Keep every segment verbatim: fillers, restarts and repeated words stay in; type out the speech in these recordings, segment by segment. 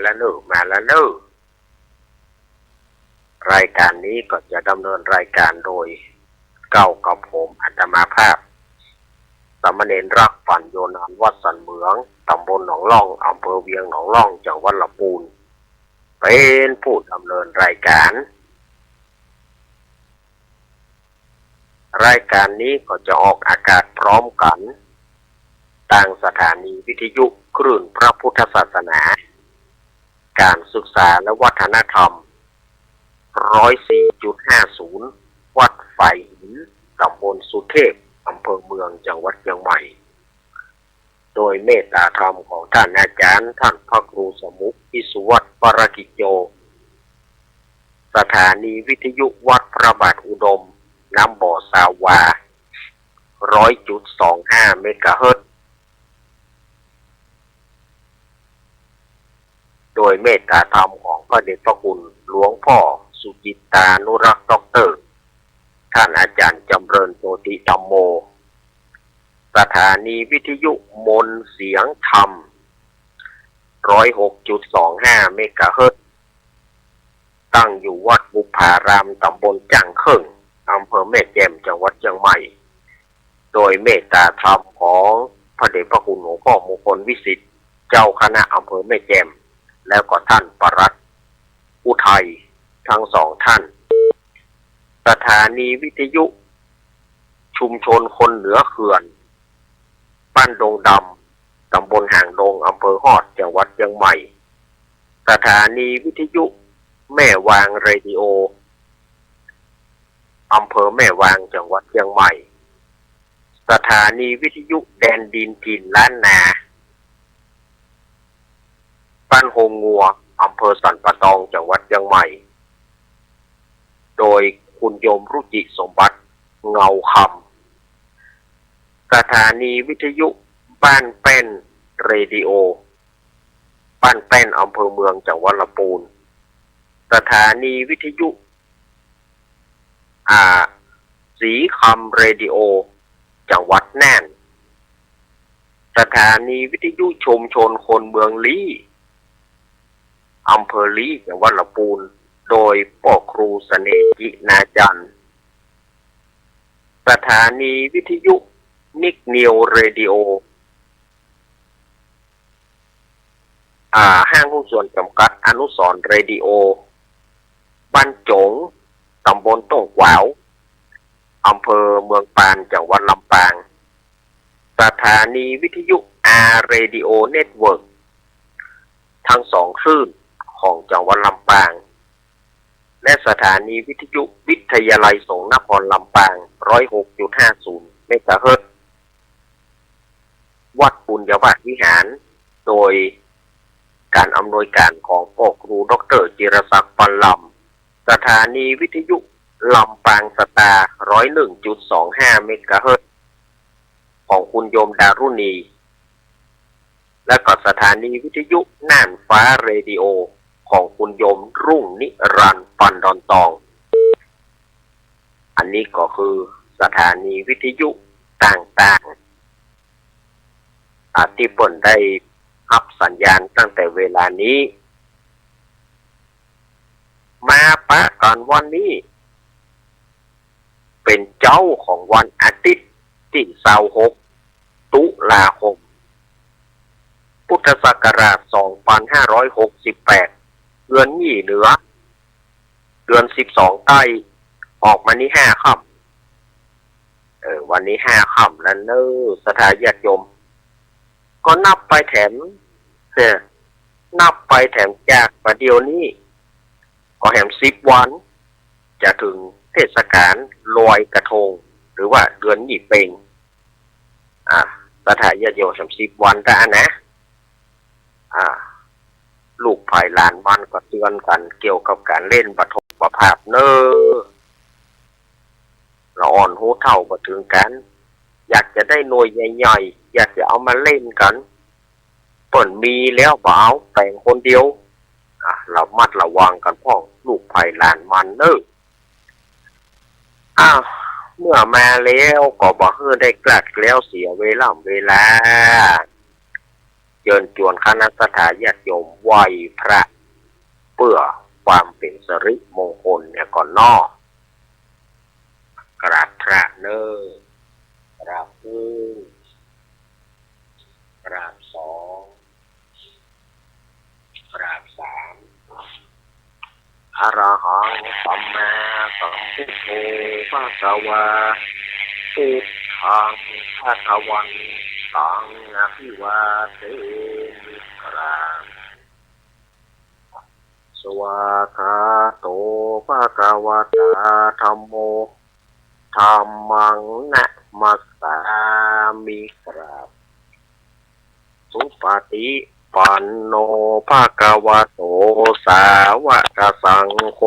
แล้วเน่อ มาแล้วเน่อ รายก๋านนี้ก็จะดำเนินรายก๋านโดยเก้ากับผม อาตมาภาพ สามเณรรัก ปัญโญนาน วัดสันเหมือง ตำบลหนองล่อง อำเภอเวียงหนองล่อง จังหวัดลำปูน เป๋นผู้ดำเนินรายก๋าน รายก๋านนี้ก็จะออกอากาศพร้อมกั๋น ตางสถานีวิทยุคลื่นพระพุทธศาสนา ก๋านศึกษาและวัฒนธรรม ร้อยสี่จุดห้าศูนย์ วัดฝายหิน ตำบลสุเทพ อำเภอเมือง จังหวัดเจียงใหม่ โดยเมตตาธรรมของต้านอาจ๋ารย์ ต้านพระครูสมุห์ วิสุวัฒน์ ปรกิจโจ สถานีวิทยุวัดพระบาทอุดม น้ำบ่อ ซาวา ร้อยจุดสองห้า เมกะเฮิรตซ์ โดยเมตตาธรรมของพระเดชพระคุณหลวงพ่อสุจิตตานุรักษ์ ด็อกเตอร์ ต้านอาจ๋ารย์จำเริญ โชติธัมโม สถานีวิทยุมนต์เสียงธรรม ร้อยหกจุดสองห้า เมกะเฮิรตซ์ ตั้งอยู่วัดบุพพาราม ตำบลจ้างเคิ่ง อำเภอแม่แจ่ม จังหวัดเจียงใหม่ โดยเมตตาธรรมของพระเดชพระคุณหลวงพ่อมงคลวิสิทธิ์ เจ้าคณะอำเภอแม่แจ่ม แล้วก็ต้านปลัดอุทัย ทั้งสองต้าน สถานีวิทยุชุมชนคนเหนือเขื่อน บ้านดงดำ ตำบลหางดง อำเภอฮอด จังหวัดเจียงใหม่ สถานีวิทยุแม่วางเรดิโอ อำเภอแม่วาง จังหวัดเจียงใหม่ สถานีวิทยุแดนดินถิ่นล้านนา บ้านโฮงงัว อำเภอสันป่าตอง จังหวัดเจียงใหม่ โดยคุณโยมรุจิสมบัติ เงาคำ สถานีวิทยุบ้านแป้นเรดิโอ บ้านแป้น อำเภอเมือง จังหวัดลำปูน สถานีวิทยุ อ่า สีคำเรดิโอ จังหวัดน่าน สถานีวิทยุชุมชนคนเมืองลี้ อำเภอลี้ จังหวัดลำปูน โดยป้อครูเสน่ห์ จินาจันทร์ สถานีวิทยุนิกนิวเรดิโอ อ่า ห้างหุ้นส่วนจำกัดอนุสรณ์เรดิโอ บ้านจ๋ง ตำบลต้งกวาว อำเภอเมืองปาน จังหวัดลำปาง สถานีวิทยุอาร์เรดิโอเน็ตเวิร์ก ทั้งสองคลื่นของจังหวัดลำปาง และสถานีวิทยุวิทยาลัยสงฆ์นครลำปาง ร้อยหกจุดห้าศูนย์ เมกะเฮิรตซ์ วัดปุญญวาสวิหาร โดยก๋านอำนวยก๋านของป้อครูด็อกเตอร์จิรศักดิ์ ปันลำ สถานีวิทยุลำปางสตาร์ ร้อยหนึ่งจุดสองห้า เมกะเฮิรตซ์ ของคุณโยมดารุณี และก็สถานีวิทยุน่านฟ้าเรดิโอ ของคุณโยมรุ่งนิรันดร์ ปันดอนตอง อันนี้ก็คือสถานีวิทยุต่างๆ อ่า ตี้เปิ้นได้ฮับสัญญาณตั้งแต่เวลานี้ มาปะกั๋นวันนี้ เป๋นเจ๊าของวันอาทิตย์ตี้ซาวหก ตุลาคม พุทธศักราชสองพันห้าร้อยหกสิบแปด เดือนยี่เหนือ เดือนสิบสองใต้ ออกมานี้ห้าค่ำ เออ วันนี้ห้าค่ำแล้วเน่อ ศรัทธาญาติโยม ก็นับไปแถม เออ นับไปแถมจากบ่าเดี่ยวนี้ ก็แหมสิบวัน จะเถิงเทศกาลลอยกระทง หรือว่าเดือนยี่เป็ง อ่า ศรัทธาญาติโยม แหมสิบวันตะอั้นนะ อ่า ลูกใผหลานมันก็เตื๋อนกั๋นเกี่ยวกับก๋านเล่นบ่าถกบ่าผาบเน่อ ละอ่อนฮู้เฒ่าบ่เถิงกั๋น อยากจะได้หน่วยใหญ่ๆ อยากจะเอามาเล่นกั๋น เปิ้นมีแล้วบ่เอา แป๋งคนเดียว อ่ะ ระมัดระวังกั๋นพ่อง ลูกใผหลานมันเน่อ อ้าว เมื่อมาแล้วก็บ่หื้อได้กลัดแคล้วเสียเวล่ำเวลา เจ จิญจวนคณะศรัทธาญาติโยมไหว้พระ เปื้อความเป๋นสิริมงคลเนี่ยก่อนเนาะ กราบพระเน่อ กราบหนึ่ง กราบสอง กราบสาม อะระหังสัมมาสัมพุทโธภะคะวา พุทธังภะคะวันตังอะภิวาเทมิ กราบ สวากขาโตภะคะวะตาธัมโม ธัมมังนะมัสสามิ กราบ สุปะฏิปันโนภะคะวะโต สาวะกะสังโฆ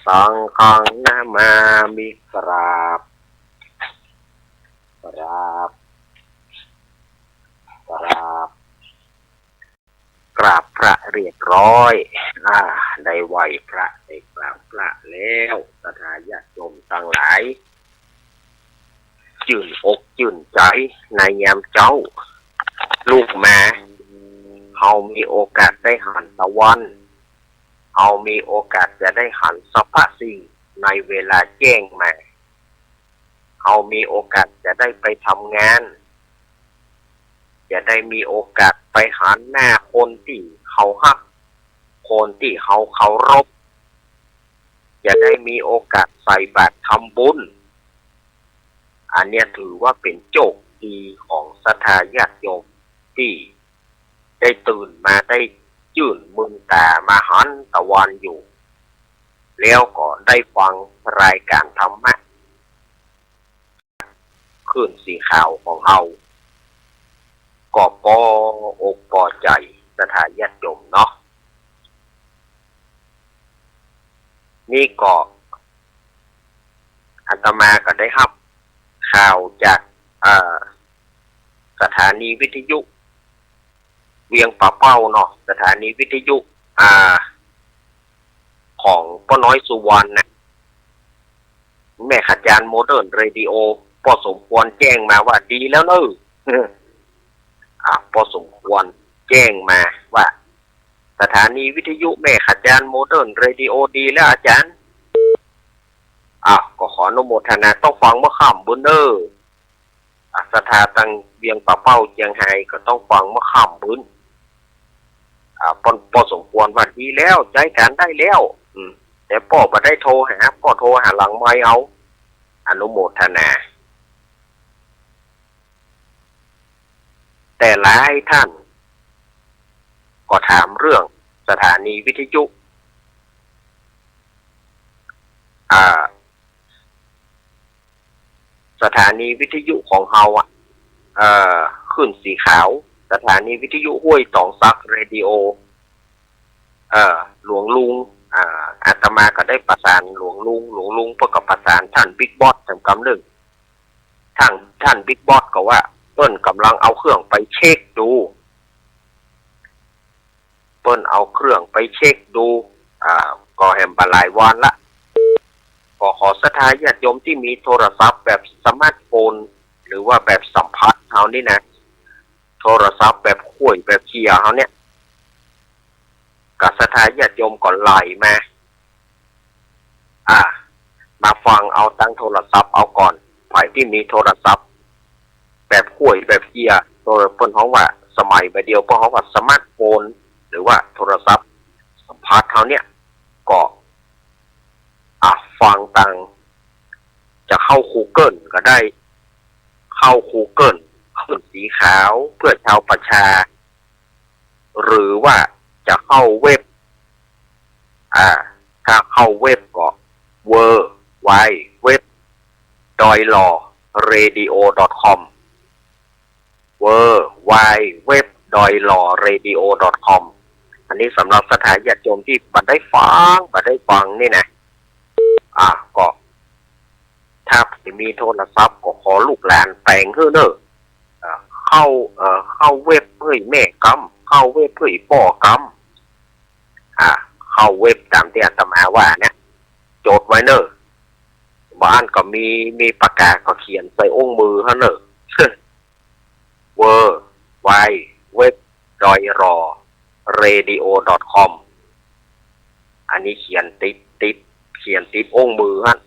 สังฆังนะมามิ กราบ กราบ กราบ กราบพระเรียบร้อย อ่า ได้ไหว้พระ ได้กราบพระแล้ว ศรัทธาญาติโยมตังหลาย จื้นอกจื้นใจ๋ในยามเจ๊า ลุกมา เฮามีโอกาสได้หันตะวัน เฮามีโอกาสจะได้หันสรรพสิ่งในเวลาแจ้งมา เฮามีโอกาสจะได้ไปทำงาน จะได้มีโอกาสไปหันหน้าคนตี้เฮาฮัก คนตี้เฮาเคารพ จะได้มีโอกาสใส่บาตรทำบุญ อันเนี้ยถือว่าเป๋นโจคดีของศรัทธาญาติโยมตี้ได้ตื่นมา ได้จื้นมืนต๋ามาหันตะวันอยู่ แล้วก็ได้ฟังรายการธรรมะ คลื่นสีขาวของเฮา ก็ปออกปอใจ๋ ศรัทธาญาติโยมเนาะ นี่ก็ อาตมาก็ได้ฮับข่าวจาก เอ่อ สถานีวิทยุเวียงป่าเป้าเนาะ สถานีวิทยุ อ่า ของป้อน้อยสุวรรณน่ะ แม่ขจารย์โมเดิร์นเรดิโอ ป้อสมควรแจ้งมาว่าดีแล้วเน่อ อ่า ป้อสมควรแจ้งมาว่า สถานีวิทยุแม่ขจารย์โมเดิร์นเรดิโอดีแล้วอาจารย์ อ่ะ ก็ขออนุโมทนา ต้องฟังเมื่อค่ำบนเน่อ อ่ะ ศรัทธาตังเวียงป่าเป้าเจียงไฮ้ก็ต้องฟังเมื่อค่ำบน อ่า ป้อ ป้อสมควรว่าดีแล้ว ใจ๊ก๋านได้แล้ว อืม แต่ป้อบ่ได้โทรหา ป้อโทรหาหลังไมค์เอา อนุโมทนา แต่หลายท่านก็ถามเรื่องสถานีวิทยุ อ่า สถานีวิทยุของเฮาอะ เอ่อ คลื่นสีขาว สถานีวิทยุห้วยตองสักเรดิโอ เอ่อ หลวงลุง อ่า อาตมาก็ได้ประสานหลวงลุง หลวงลุงเปิ้นก็ประสานท่านบิ๊กบอสแถมกำนึ่ง ท่าน ท่านบิ๊กบอสก็ว่าเปิ้นก่ำลังเอาเครื่องไปเช็คดู เปิ้นเอาเครื่องไปเช็คดู อ่า ก็แหมบ่หลายวันละ ก็ขอศรัทธาญาติโยมตี้มีโทรศัพท์แบบสมาร์ทโฟน หรือว่าแบบสัมผัสเฮานี่นะ โทรศัพท์แบบข้วยแบบเคียเฮาเนี่ย ก็ศรัทธาญาติโยมก็ไลน์มา อ่า มาฟังเอาตังโทรศัพท์เอาก่อน ใผตี้มีโทรศัพท์แบบข้วยแบบเคีย โดยเปิ้นฮ้องว่าสมัยบ่าเดี่ยวเปิ้นฮ้องว่าสมาร์ทโฟน หรือว่าโทรศัพท์สัมผัสเฮาเนี่ย ก็ อ่ะ ฟังตัง จะเข้ากูเกิลก็ได้ เข้ากูเกิล คลื่นสีขาวเพื่อชาวประชา หรือว่าจะเข้าเว็บ อ่า ถ้าเข้าเว็บก็ ดับเบิลยู ดับเบิลยู ดับเบิลยู ดอท ดอยหล่อ เรดิโอ ดอท คอม ดับเบิลยู ดับเบิลยู ดับเบิลยู ดับเบิลยู ดอท ดอยหล่อ เรดิโอ ดอท คอม อันนี้สำหรับศรัทธาญาติโยมตี้บ่ได้ฟัง บ่ได้ฟังนี่นะ อ่า ก็ ถ้าใผมีโทรศัพท์ก็ขอลูกหลานแป๋งหื้อเน่อ เอ่อ เข้า เอ่อ เข้าเว็บหื้อแม่กำ เข้าเว็บหื้อป้อกำ อ่า เข้าเว็บต๋ามตี้อาตมาว่าเนี่ย จดไว้เน่อ บ่อั้นก็มี มีปากกาก็เขียนใส่อุ้งมือหั้นเน่อ ดับเบิลยู ดับเบิลยู ดับเบิลยู เว็บ ดอยหล่อ เรดิโอ ดอท คอม อันนี้เขียนติด ติด เขียนติดองค์มือหั้น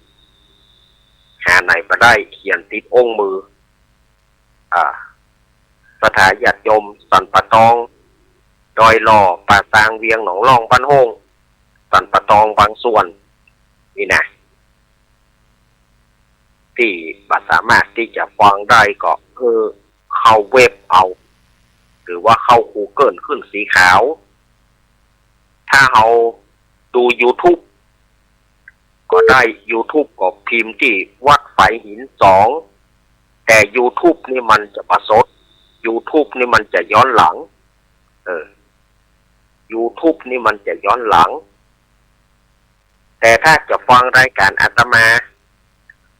หาไหนบ่ได้ เขียนติดองค์มือ อ่า ศรัทธาญาติโยมสันป่าตอง ดอยหล่อ ป่าซาง เวียงหนองล่อง บ้านโฮ่ง สันป่าตองบางส่วน นี่นะ ตี้บ่สามารถตี้จะฟังได้ก็คือเข้าเว็บเอา หรือว่าเข้ากูเกิลขึ้นสีขาว ถ้าเฮาดูยูทูบก็ได้ ยูทูบก็พิมพ์ตี้วัดฝายหินสอง แต่ยูทูบนี่มันจะบ่สด ยูทูบนี่มันจะย้อนหลัง เออ ยูทูบนี่มันจะย้อนหลัง แต่ถ้าจะฟังรายการอาตมา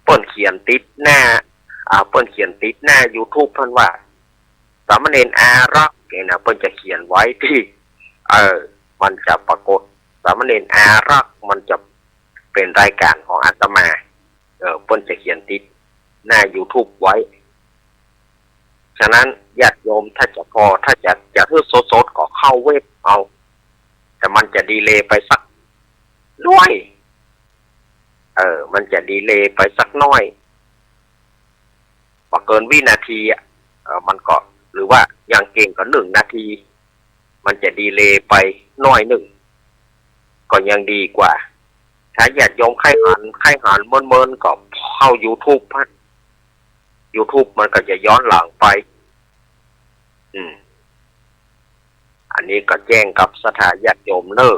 เปิ้นเขียนติดหน้า อ่า เปิ้นเขียนติดหน้ายูทูบเปิ้นว่า สามเณรอารักษ์ เนี่ยนะ เปิ้นจะเขียนไว้ตี้ เออ มันจะปรากฏ สามเณรอารักษ์ มันจะเป๋นรายการของอาตมา เออ เปิ้นจะเขียนติดหน้ายูทูบไว้ ฉะนั้นญาติโยมถ้าจะพอ ถ้าจะ จะหื้อสดๆ ก็เข้าเว็บเอา แต่มันจะดีเลย์ไปสักหน้อย เออ มันจะดีเลย์ไปสักหน้อย บ่เกินวินาทีอะ เออ มันก็ หรือว่าอย่างเก่งก็หนึ่งนาที มันจะดีเลย์ไปหน้อยนึ่ง ก็ยังดีกว่า ถ้าญาติโยมใค่หัน ใค่หันเมินๆ ก็เข้ายูทูบฮะ ยูทูบมันก็จะย้อนหลังไป อืม อันนี้ก็แจ้งกับศรัทธาญาติโยมเน่อ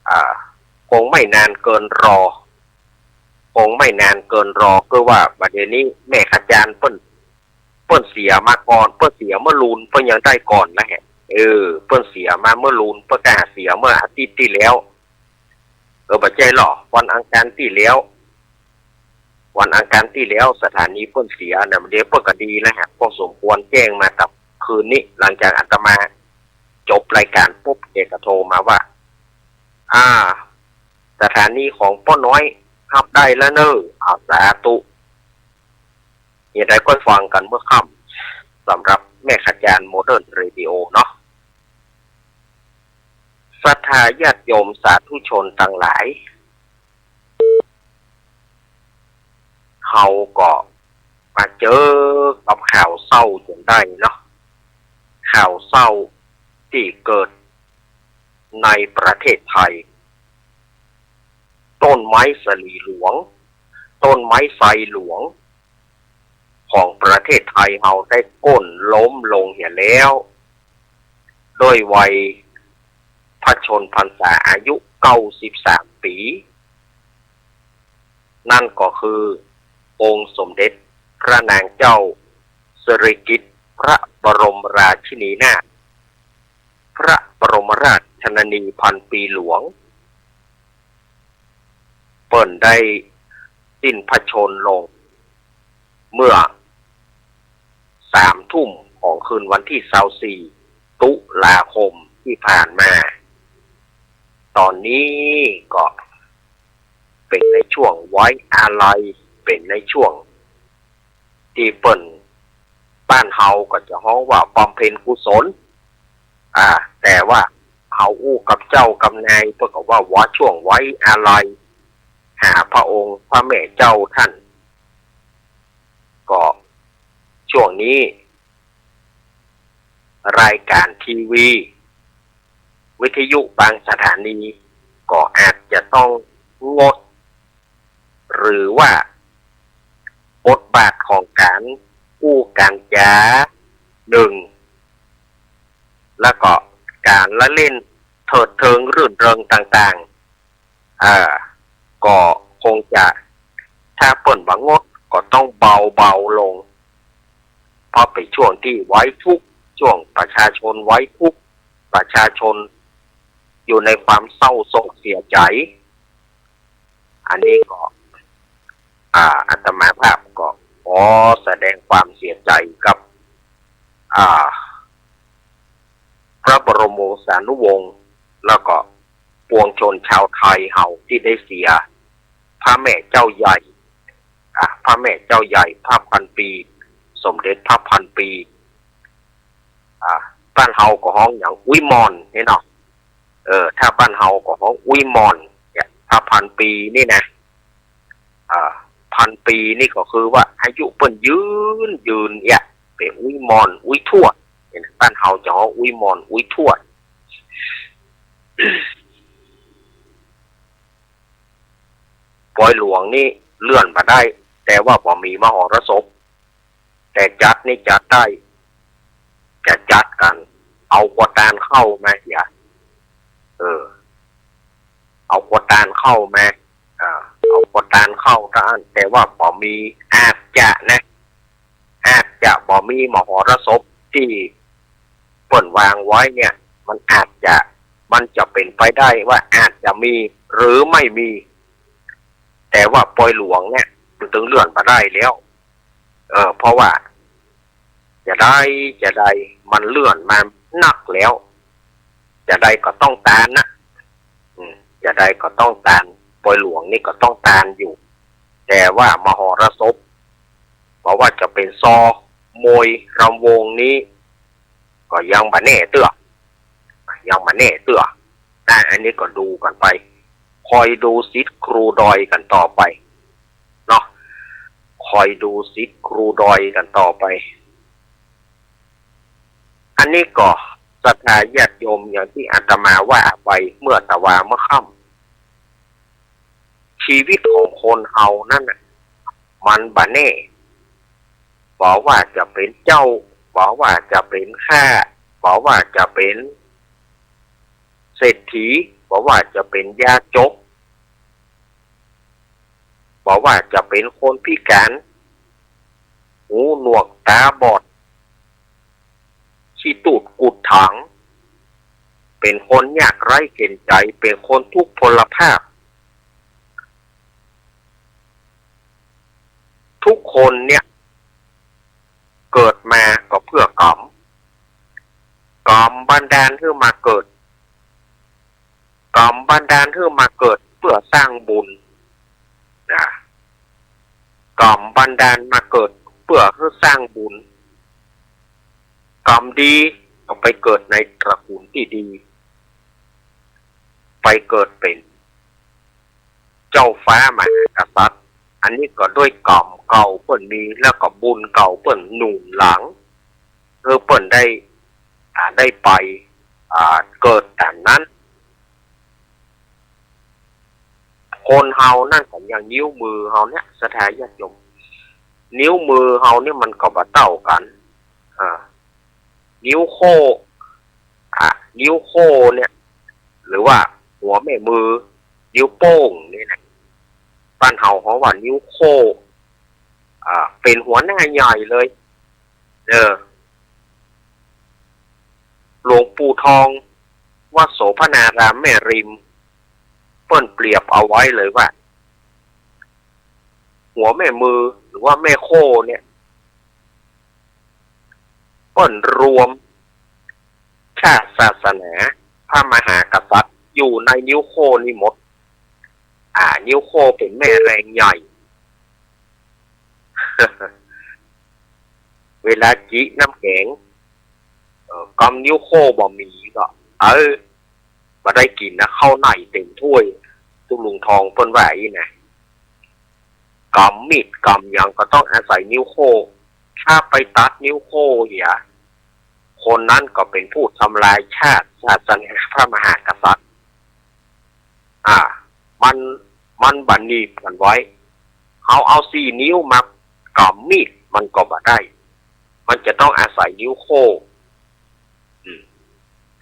อ่า คงไม่นานเกินรอ คงไม่นานเกินรอ คือว่าบัดเดี๋ยวนี้แม่ขจารย์เปิ้น เปิ้นเสียมาก่อน เปิ้นเสียเมื่อลูน เปิ้นยังได้ก่อนนะฮะ เออ เปิ้นเสียมาเมื่อลูน เปิ้นก็เสียเมื่ออาทิตย์ตี้แล้ว เออ บ่ใจ้หรอ วันอังคารตี้แล้ว วันอังคารตี้แล้วสถานีเปิ้นเสียนะ เดี๋ยวเปิ้นก็ดีแล้วฮะ พอสมควรแจ้งมากับคืนนี้ หลังจากอาตมาจบรายการปุ๊บ แกก็โทรมาว่า อ่า สถานีของป้อน้อยฮับได้แล้วเน่อ อ่า สาธุ เหียใดก็ฟังกั๋นเมื่อค่ำ สำหรับแม่ขจารย์โมเดิร์นเรดิโอเนาะ ศรัทธาญาติโยมสาธุชนตังหลาย เฮาก็มาเจอกับข่าวเศร้าจ๋นได้เนาะ ข่าวเศร้าตี้เกิดในประเทศไทย ต้นไม้สะหลีหลวง ต้นไม้ไทรหลวง ของประเทศไทยเฮาได้โค่นล้มลงเหียแล้ว ด้วยวัยพระชนม์พรรษาอายุเก้าสิบสามปี๋ นั่นก็คือองค์สมเด็จพระนางเจ้าสิริกิติ์พระบรมราชินีนาถ พระบรมราชชนนีพันปีหลวง เปิ้นได้สิ้นพระชนม์ลง เมื่อสามทุ่มของคืนวันตี้ซาวสี่ ตุลาคมตี้ผ่านมา ต๋อนนี้ก็เป๋นในช่วงไว้อาลัย เป๋นในช่วงตี้เปิ้น บ้านเฮาก็จะฮ้องว่าบำเพ็ญกุศล อ่า แต่ว่าเฮาอู้กับเจ้ากับนาย เปิ้นก็ว่า ว่าช่วงไว้อาลัย หาพระองค์พระแม่เจ้าต้าน ก็ช่วงนี้ รายการทีวี วิทยุบางสถานี ก็อาจจะต้องงด หรือว่าบทบาทของก๋านอู้ก๋านจ๋านึ่ง แล้วก็ก๋านละเล่นเถิดเทิงรื่นเริงต่างๆ อ่า ก็คงจะ ถ้าเปิ้นบ่งดก็ต้องเบาๆ ลง เพราะเป๋นช่วงตี้ไว้ทุกข์ ช่วงประชาชนไว้ทุกข์ ประชาชนอยู่ในความเศร้าโศกเสียใจ๋ อันนี้ก็ อ่า อาตมาภาพก็ขอแสดงความเสียใจ๋กับ อ่า พระบรมวงศานุวงศ์ แล้วก็ปวงชนชาวไทยเฮาตี้ได้เสีย พระแม่เจ้าใหญ่ อ่ะ พระแม่เจ้าใหญ่พระพันปี สมเด็จพระพันปี อ่ะ บ้านเฮาก็ฮ้องหยัง อุ๊ยม่อนนี่เนาะ เออ ถ้าบ้านเฮาก็ฮ้องอุ๊ยม่อน เนี่ย ถ้าพันปีนี่นะ อ่า พันปีนี่ก็คือว่าอายุเปิ้นยืนยืนเนี่ย เป๋นอุ๊ยม่อนอุ๊ยทวด เนี่ยนะ บ้านเฮาจะฮ้องอุ๊ยม่อนอุ๊ยทวด ปอยหลวงนี่เลื่อนบ่ได้ แต่ว่าบ่มีมหรสพ แต่จัดนี่จัดได้ จะจัดกั๋น เอากัวตานเข้ามาเหีย เออ เอากัวตานเข้ามา อ่า เอากัวตานเข้าเต้าอั้น แต่ว่าบ่มี อาจจะนะ อาจจะบ่มีมหรสพตี้เปิ้นวางไว้เนี่ย มันอาจจะ มันจะเป๋นไปได้ว่าอาจจะมีหรือไม่มี แต่ว่าปอยหลวงเนี่ยมันตึงเลื่อนบ่ได้แล้ว เออ เพราะว่าจะใดจะใดมันเลื่อนมานักแล้ว จะใดก็ต้องตานนะ อืม จะใดก็ต้องตาน ปอยหลวงนี่ก็ต้องตานอยู่ แต่ว่ามหรสพ บ่ว่าจะเป๋นซอ มวย รำวงนี้ ก็ยังบ่แน่เตื้อ ยังบ่แน่เตื้อ อ่ะ อันนี้ก็ดูกั๋นไป คอยดูศิษย์ครูดอยกั๋นต่อไปเนาะ คอยดูศิษย์ครูดอยกั๋นต่อไป อันนี้ก็ศรัทธาญาติโยมอย่างตี้อาตมาว่าไปเมื่อตะวาเมื่อค่ำ ชีวิตของคนเฮานั้นน่ะ มันบ่แน่ บ่ว่าจะเป๋นเจ้า บ่ว่าจะเป๋นข้า บ่ว่าจะเป๋นเศรษฐี บ่ว่าจะเป๋นยากจน บ่ว่าจะเป๋นคนพิก๋าน หูหนวกต๋าบอด ขี้ตูดกุดถาง เป๋นคนยากไร้เข็ญใจ๋ เป๋นคนทุกพลภาพ ทุกคนเนี่ย เกิดมาก็เปื้อกรรม กรรมบันดาลหื้อมาเกิด กรรมบันดาลหื้อมาเกิดเปื้อสร้างบุญนะ กรรมบันดาลมาเกิดเปื้อหื้อสร้างบุญ กรรมดีก็ไปเกิดในตระกูลตี้ดี ไปเกิดเป๋น เจ้าฟ้ามหากษัตริย์ อันนี้ก็ด้วยกรรมเก่าเปิ้นมี แล้วก็บุญเก่าเปิ้นหนุนหลัง หื้อเปิ้นได้ อ่า ได้ไป อ่า เกิดต๋ามนั้น คนเฮานั้นก็อย่างนิ้วมือเฮาเนี่ย ศรัทธาญาติโยม นิ้วมือเฮาเนี่ยมันก็บ่เต้ากั๋น อ่า นิ้วโค้ง อ่ะ นิ้วโค้งเนี่ย หรือว่าหัวแม่มือ นิ้วโป้งนี่นะ บ้านเฮาฮ้องว่านิ้วโค้ง อ่า เป๋นหัวหน้าใหญ่เลย เออ หลวงปู่ทอง วัดโสภณารามแม่ริม เปิ้นเปรียบเอาไว้เลยว่า หัวแม่มือ หรือว่าแม่โค้งเนี่ย เปิ้นรวมชาติศาสนา พระมหากษัตริย์อยู่ในนิ้วโค้งนี้หมด อ่า นิ้วโค้งเป๋นแม่แรงใหญ่ เวลาจิน้ำแข็ง เอ่อ กำนิ้วโค้งบ่มีก็ เออ บ่ได้กิ๋นนะ ข้าวในเต็มถ้วย ตุ๊ลุงทองเปิ้นว่าอี้นะ กำมีดกำหยังก็ต้องอาศัยนิ้วโค้ง ถ้าไปตัดนิ้วโค้งเหีย คนนั้นก็เป๋นผู้ทำลายชาติศาสนาพระมหากษัตริย์ อ่า มัน มันบ่หนีบกั๋นไว้ เฮาเอาสี่นิ้วมากำมีดมันก็บ่ได้ มันจะต้องอาศัยนิ้วโค้ง อืม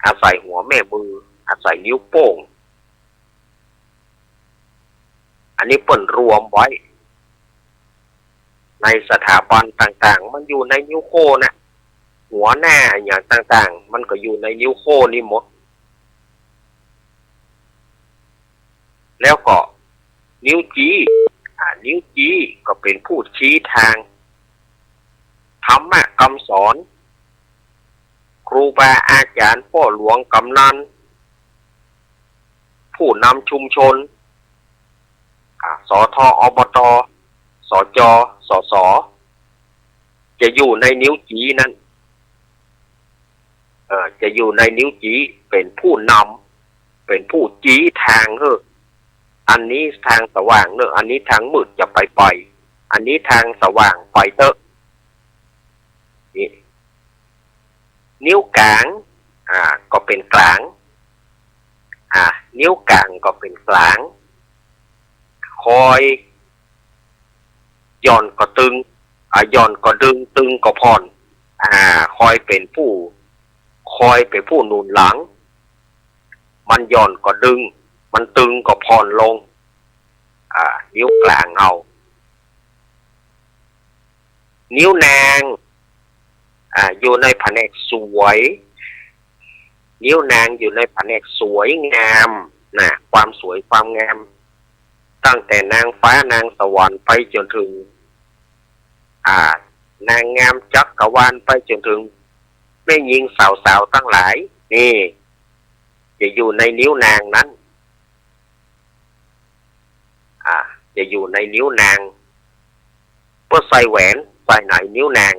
อาศัยหัวแม่มือ อาศัยนิ้วโป้ง อันนี้เปิ้นรวมไว้ ในสถาบันต่างๆ มันอยู่ในนิ้วโค้งน่ะ หัวหน้าอะหยังต่างๆ มันก็อยู่ในนิ้วโค้งนี้หมด แล้วก็นิ้วจี๊ อ่า นิ้วจี๊ก็เป๋นผู้ชี้ทาง ธรรมะกำสอน ครูบาอาจ๋ารย์ ป้อหลวง กำนัน ผู้นำชุมชน อ่า สท อบต สจ สส จะอยู่ในนิ้วจี๊นั้น เออ จะอยู่ในนิ้วจี๊ เป๋นผู้นำ เป๋นผู้จี๊ตางหื้อ อันนี้ตางสว่างเน่อ อันนี้ตางมืดจะไปไป อันนี้ตางสว่างไปเต๊อะ นี่ นิ้วก๋าง อ่า ก็เป๋นก๋าง อ่า นิ้วก๋างก็เป๋นก๋าง คอย หย่อนก็ตึง อ่า หย่อนก็ดึง ตึงก็ผ่อน อ่า คอยเป๋นผู้ คอยเป๋นผู้หนุนหลัง มันหย่อนก็ดึง มันตึงก็ผ่อนลง อ่า นิ้วก๋างเฮา นิ้วนาง อ่า อยู่ในแผนกสวย นิ้วนางอยู่ในแผนกสวยงามนะ ความสวยความงาม ตั้งแต่นางฟ้านางสวรรค์ไปจ๋นเถิง อ่า นางงามจักรวาลไปจ๋นเถิง แม่ญิงสาวๆ ตังหลาย นี่ จะอยู่ในนิ้วนางนั้น อ่า จะอยู่ในนิ้วนาง เปิ้นใส่แหวนใส่ในนิ้วนาง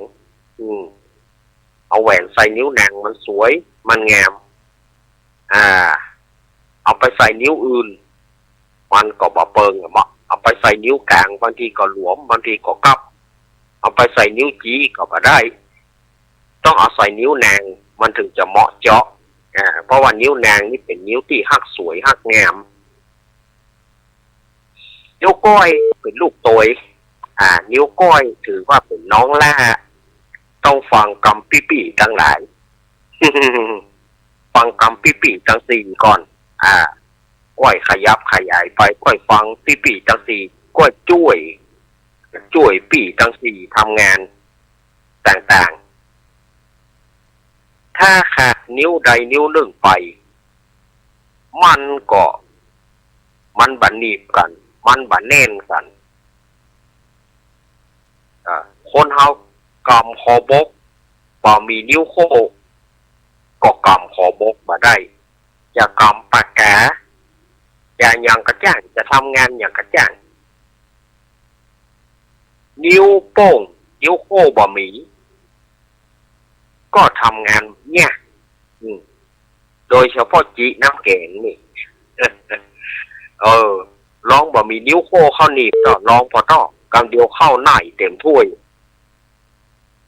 อืม เอาแหวนใส่นิ้วนางมันสวย มันงาม อ่า เอาไปใส่นิ้วอื่น มันก็บ่เปิงอะเนาะ เอาไปใส่นิ้วก๋าง บางทีก็หลวม บางทีก็กับ เอาไปใส่นิ้วจี๊ก็บ่ได้ ต้องเอาใส่นิ้วนาง มันเถิงจะเหมาะเจาะ อ่า เพราะว่านิ้วนางนี่เป๋นนิ้วตี้ฮักสวยฮักงาม นิ้วก้อยเป๋นลูกเต๋ย อ่า นิ้วก้อยถือว่าเป๋นน้องหล้า ต้องฟังกำปี้ๆ ตังหลาย ฟังกำปี้ๆ ตังสี่ก่อน อ่า ก้อยขยับขยายไป ก้อยฟังปี้ๆ ตังสี่ ก้อยจ้วย จ้วยปี้ตังสี่ทำงานต่างๆ ถ้าขาดนิ้วใดนิ้วนึ่งไป มันก็ มันบ่หนีบกั๋น มันบ่แน่นกั๋น อ่า คนเฮากำขอบก บ่มีนิ้วโค้ง ก็กำขอบกบ่ได้ จะกำปากก๋า จะหยังก็จ้าง จะทำงานหยังก็จ้าง นิ้วโป้ง นิ้วโค้งบ่มี ก็ทำงานยาก อืม โดยเฉพาะจี๊น้ำแก๋งนี่ เออ ลองบ่มีนิ้วโค้งเข้าหนีบเต๊อะ ลองผ่อเต๊อะ กำเดียวเข้าในเต็มถ้วย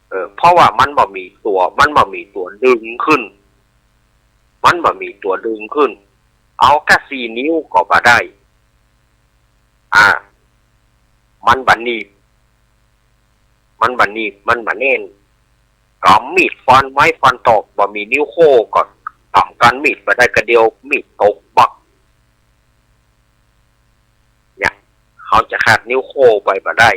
เออ เพราะว่ามันบ่มีตั๋ว มันบ่มีตั๋วดึงขึ้น มันบ่มีตั๋วดึงขึ้น เอาก้าสี่นิ้วก็บ่ได้ อ่า มันบ่หนีบ มันบ่หนีบ มันบ่แน่น กำมีดฟันไม้ฟันตอก บ่มีนิ้วโค้งก็กำก้านมีดบ่ได้ กำเดียวมีดตกบัก เนี่ย เฮาจะขาดนิ้วโค้งไปบ่ได้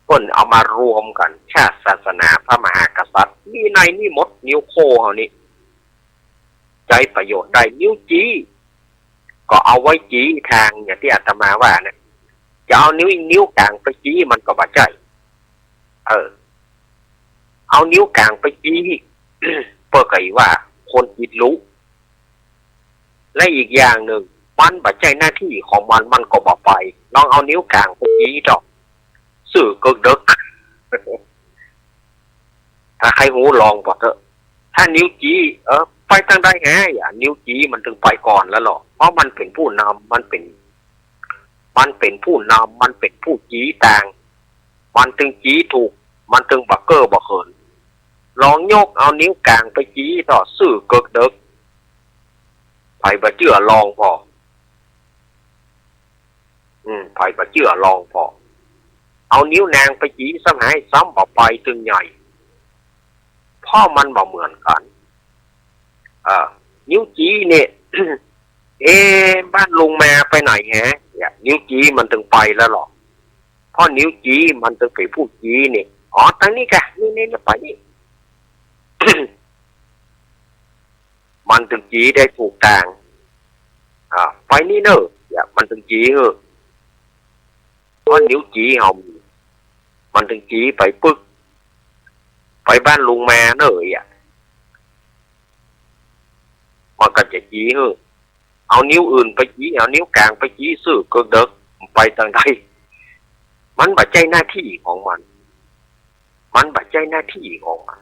เปิ้นเอามารวมกั๋น ชาติ ศาสนา พระมหากษัตริย์ มีในนี่หมด นิ้วโค้งเฮานี่ ใจ๊ประโยชน์ได้ นิ้วจี๊ ก็เอาไว้จี๊ตาง อย่างตี้อาตมาว่าเนี่ย จะเอานิ้ว นิ้วก๋างไปจี๊มันก็บ่ใจ้ เออ เอานิ้วก๋างไปจี๊ เปิ้นก็อีว่าคนอิดลุ และอีกอย่างนึ่ง มันบ่ใจ้หน้าตี้ของมัน มันก็บ่ไป ลองเอานิ้วก๋างไปจี๊เต๊อะ ซื่อเกิกเดิก ถ้าใค่ฮู้ลองผ่อเต๊อะ ถ้านิ้วจี๊ เออ ไปตางใดแหะ อย่าง นิ้วจี๊มันเถิงไปก่อนแล้วเนาะ เพราะมันเป๋นผู้นำ มันเป๋น มันเป๋นผู้นำ มันเป๋นผู้จี๊ตาง มันเถิงจี๊ถูก มันเถิงบ่เก้อบ่เขิน ลองยกเอานิ้วก๋างไปจี๊เต๊อะ ซื่อเกิกเดิก ใผบ่เจื้อลองผ่อ อืม ใผบ่เจื้อลองผ่อ เอานิ้วนางไปจี๊ซ้ำหาย ซ้ำบ่ไปเถิงใหญ่ เพราะมันบ่เหมือนกั๋น เออ นิ้วจี๊เนี่ย เอ๊ะ บ้านลุงมาไปไหนแหะ เนี่ย นิ้วจี๊มันเถิงไปแล้วเนาะ เพราะนิ้วจี๊มันเถิงเป๋นผู้จี๊นี่ อ๋อ ตางนี้ก่ะ นี่ นี่ นี่ ไปนี่ มันเถิงจี๊ได้ถูกตาง อ่า ไปนี่เน่อ เนี่ย มันเถิงจี๊เน่อ เพราะนิ้วจี๊เฮามี มันเถิงจี๊ไปปึ๊ก ไปบ้านลุงมาเน่อ เนี่ย มันก็จะจี๊เน่อ เอานิ้วอื่นไปจี๊ เอานิ้วก๋างไปจี๊ ซื่อเกิกเดิก ไปตางใด มันบ่ใจ้หน้าตี้ของมัน มันบ่ใจ้หน้าตี้ของมัน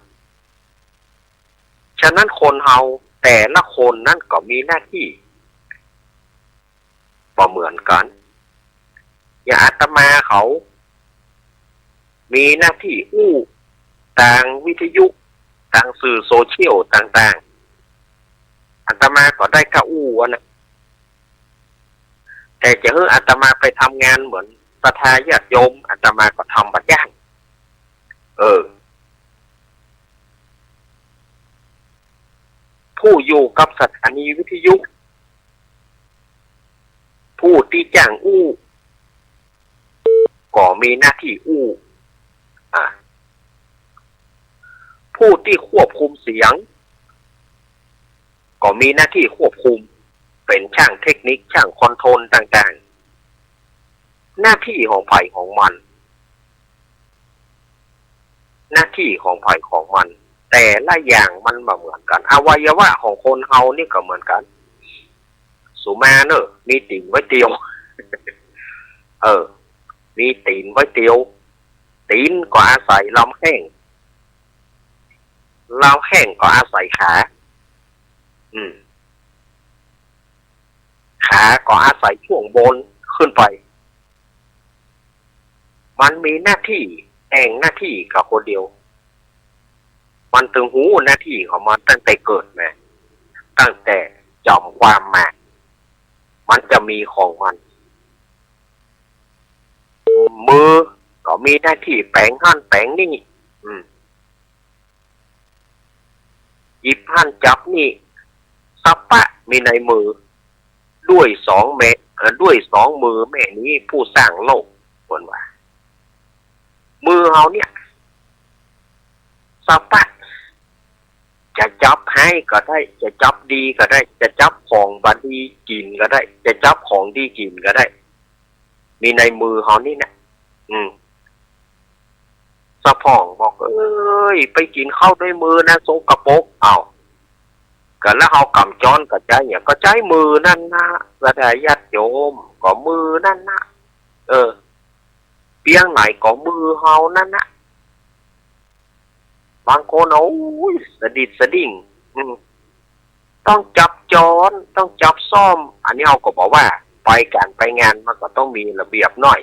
ฉะนั้นคนเฮาแต่ละคนนั้นก็มีหน้าตี้บ่เหมือนกั๋น อย่างอาตมาเขามีหน้าตี้อู้ตางวิทยุ ตางสื่อโซเชียลต่างๆ อาตมาก็ได้ก้าอู้อันนั้น แต่จะหื้ออาตมาไปทำงานเหมือนศรัทธาญาติโยม อาตมาก็ทำบ่จ้าง เออ ผู้อยู่กับสถานีวิทยุ ผู้ตี้จ้างอู้ ก็มีหน้าตี้อู้ อ่ะ ผู้ตี้ควบคุมเสียง ก็มีหน้าตี้ควบคุม เป๋นจ้างเทคนิค จ้างคอนโทรลต่างๆ หน้าตี้ของใผของมัน หน้าตี้ของใผของมัน แต่ละอย่างมันบ่เหมือนกั๋น อวัยวะของคนเฮานี่ก็เหมือนกั๋น สุมาเนอะ มีตี๋นไว้เตียว เออ มีตี๋นไว้เตียว ตี๋นก็อาศัยลำแข้ง ลำแข้งก็อาศัยขา อืม ขาก็อาศัยจ้วงบนขึ้นไป มันมีหน้าตี้ แอ่งหน้าตี้กับคนเดียว มันตึงฮู้หน้าตี้ของมันตั้งแต่เกิดมา ตั้งแต่จ๋ำความมา มันจะมีของมัน มือก็มีหน้าตี้แป๋งหั้นแป๋งนี่ อืม หยิบหั้นจับนี่ สัพพะมีในมือ ด้วยสองแม่ เอ่อ ด้วยสองมือแม่นี้ผู้สร้างโลก เปิ้นว่า มือเฮาเนี่ย สัพพะ จะจับฮ้ายก็ได้ จะจับดีก็ได้ จะจับของบ่ดีกิ๋นก็ได้ จะจับของดีกิ๋นก็ได้ มีในมือเฮานี่นะ อืม สะพ่องบอก เอ้ย ไปกิ๋นข้าวด้วยมือนะ สกปรก เอ้า ก็แล้วเฮาก๋ำจ๊อนก็ใจ๊เนี่ย ก็ใจ๊มือนั่นนะ ศรัทธาญาติโยม ก็มือนั่นนะ เออ เปียงไหนก็มือเฮานั่นนะ บางคน โอ้ย สะดิดสะดิ้ง อืม ต้องจับจ๊อน ต้องจับส้อม อันนี้เฮาก็บ่ว่า ไปก๋านไปงานมันก็ต้องมีระเบียบหน้อย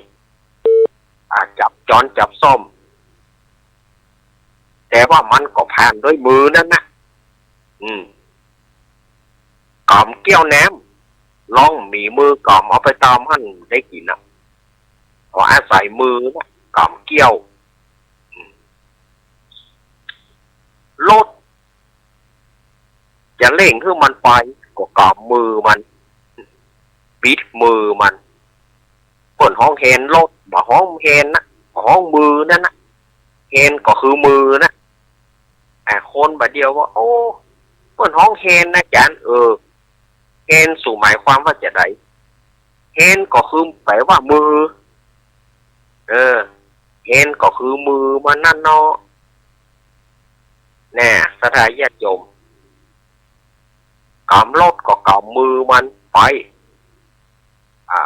อ่า จับจ๊อนจับส้อม แต่ว่ามันก็ผ่านด้วยมือนั่นนะ อืม ก๋ำแก้วน้ำ ลองมีมือก๋ำเอาไปตามหั้นได้กิ๋นน่ะ ก็อาศัยมือนะ ก๋ำแก้ว อืม รถ จะเร่งหื้อมันไป ก็ก๋ำมือมัน บิดมือมัน เปิ้นฮ้องแฮนรถ บ่ฮ้องแฮนนะ ฮ้องมือนั่นนะ แฮนก็คือมือนะ อ่า คนบ่าเดี่ยวว่า โอ้ เปิ้นฮ้องแฮนนะจารย์ เออ แฮนสูหมายความว่าจาใด แฮนก็คือแป๋ว่ามือ เออ แฮนก็คือมือมันนั่นเนาะ แน่ ศรัทธาญาติโยม ก๋ำรถก็ก๋ำมือมันไป อ่า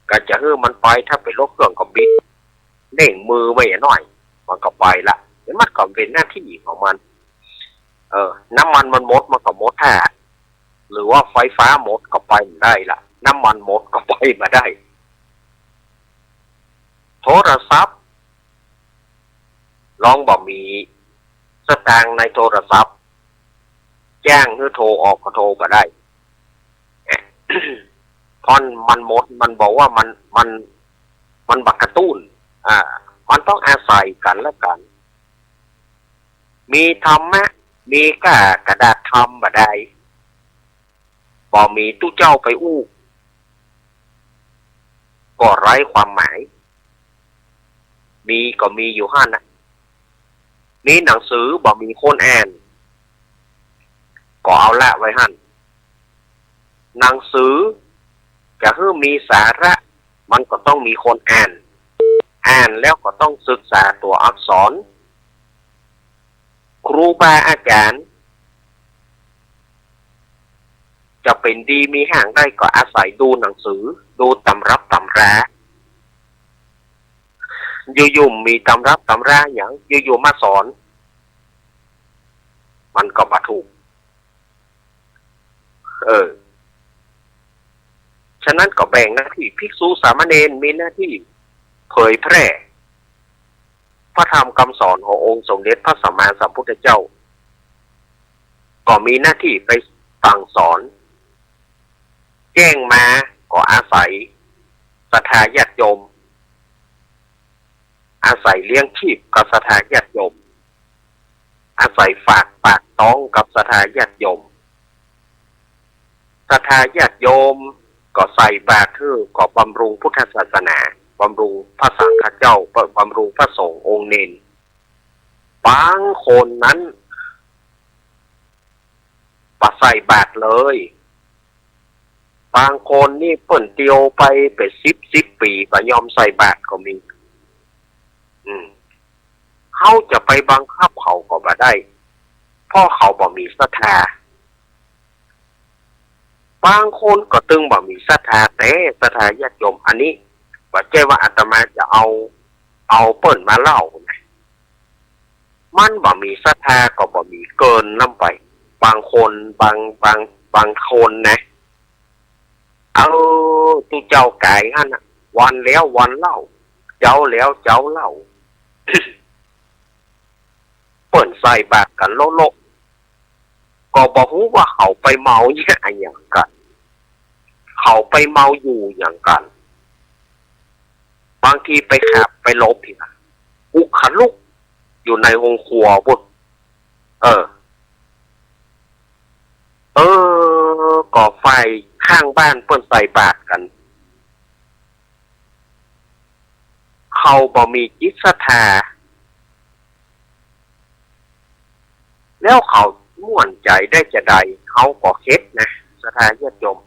ก็จะหื้อมันไป ถ้าเป๋นรถเครื่องก็บิด เร่งมือไว้หน้อย มันก็ไปละ เดี๋ยวมันก็เป๋นหน้าตี้ของมัน เออ น้ำมันมันหมด มันก็หมดแท้ หรือว่าไฟฟ้าหมดก็ไปบ่ได้ละ น้ำมันหมดก็ไปบ่ได้ โทรศัพท์ ลองบ่มีสตางค์ในโทรศัพท์ จ้างหื้อโทรออกก็โทรบ่ได้ เพราะมันหมด มันบอกว่ามัน มัน มันบ่กระตุ้น อ่า มันต้องอาศัยกั๋นและกั๋น มีธรรมะ มีก้ากระดาษธรรมบ่ได้ บ่มีตุ๊เจ้าไปอู้ ก็ไร้ความหมาย มีก็มีอยู่หั้นนะ มีหนังสือบ่มีคนอ่าน ก็เอาละไว้หั้น หนังสือจะหื้อมีสาระ มันก็ต้องมีคนอ่าน อ่านแล้วก็ต้องศึกษาตั๋วอักษร ครูบาอาจ๋ารย์ จะเป๋นดีมีฮ้างได้ก็อาศัยดูหนังสือ ดูตำรับตำรา อยู่ๆ มีตำรับตำราหยัง อยู่ๆ มาสอน มันก็บ่ถูก เออ ฉะนั้นก็แบ่งหน้าตี้ ภิกษุสามเณรมีหน้าตี้เผยแพร่พระธรรมกำสอนขององค์สมเด็จพระสัมมาสัมพุทธเจ้า ก็มีหน้าตี้ไปสั่งสอน แจ้งมาก็อาศัยศรัทธาญาติโยม อาศัยเลี้ยงชีพกับศรัทธาญาติโยม อาศัยฝากปากท้องกับศรัทธาญาติโยม ศรัทธาญาติโยมก็ใส่บาตรหื้อ ก็บำรุงพุทธศาสนา บำรุงพระสังฆเจ้า บำรุงพระสงฆ์องค์เณร บางคนนั้นบ่ใส่บาตรเลย บางคนนี่เปิ้นเตียวไปเป๋นสิบสิบปี๋ บ่ยอมใส่บาตรก็มี อืม เฮาจะไปบังคับเขาก็บ่ได้ เพราะเขาบ่มีศรัทธา บางคนก็ตึงบ่มีศรัทธาแต๊ ศรัทธาญาติโยม อันนี้บ่ใจ้ว่าอาตมาจะเอา เอาเปิ้นมาเล่านะ มันบ่มีศรัทธาก็บ่มีเกินล้ำไป บางคน บาง บาง บางคนนะ เออ ตุ๊เจ้ากายหั้นน่ะ วันแล้ววันเล่า เจ๊าแล้วเจ๊าเล่า เปิ้นใส่บาตรกั๋นโละๆ ก็บ่ฮู้ว่าเขาไปเมาเยียะอะหยังกั๋น เขาไปเมาอยู่หยังกั๋น บางทีไปขับไปหลบอีกอะ อุกขลุกอยู่ในโฮงครัวปู๊น เออ เออ ก็ฝ่ายข้างบ้านเปิ้นใส่บาตรกั๋น เขาบ่มีจิตศรัทธา แล้วเขาม่วนใจ๋ได้จาใด เฮาก็เข็ดนะ ศรัทธาญาติโยม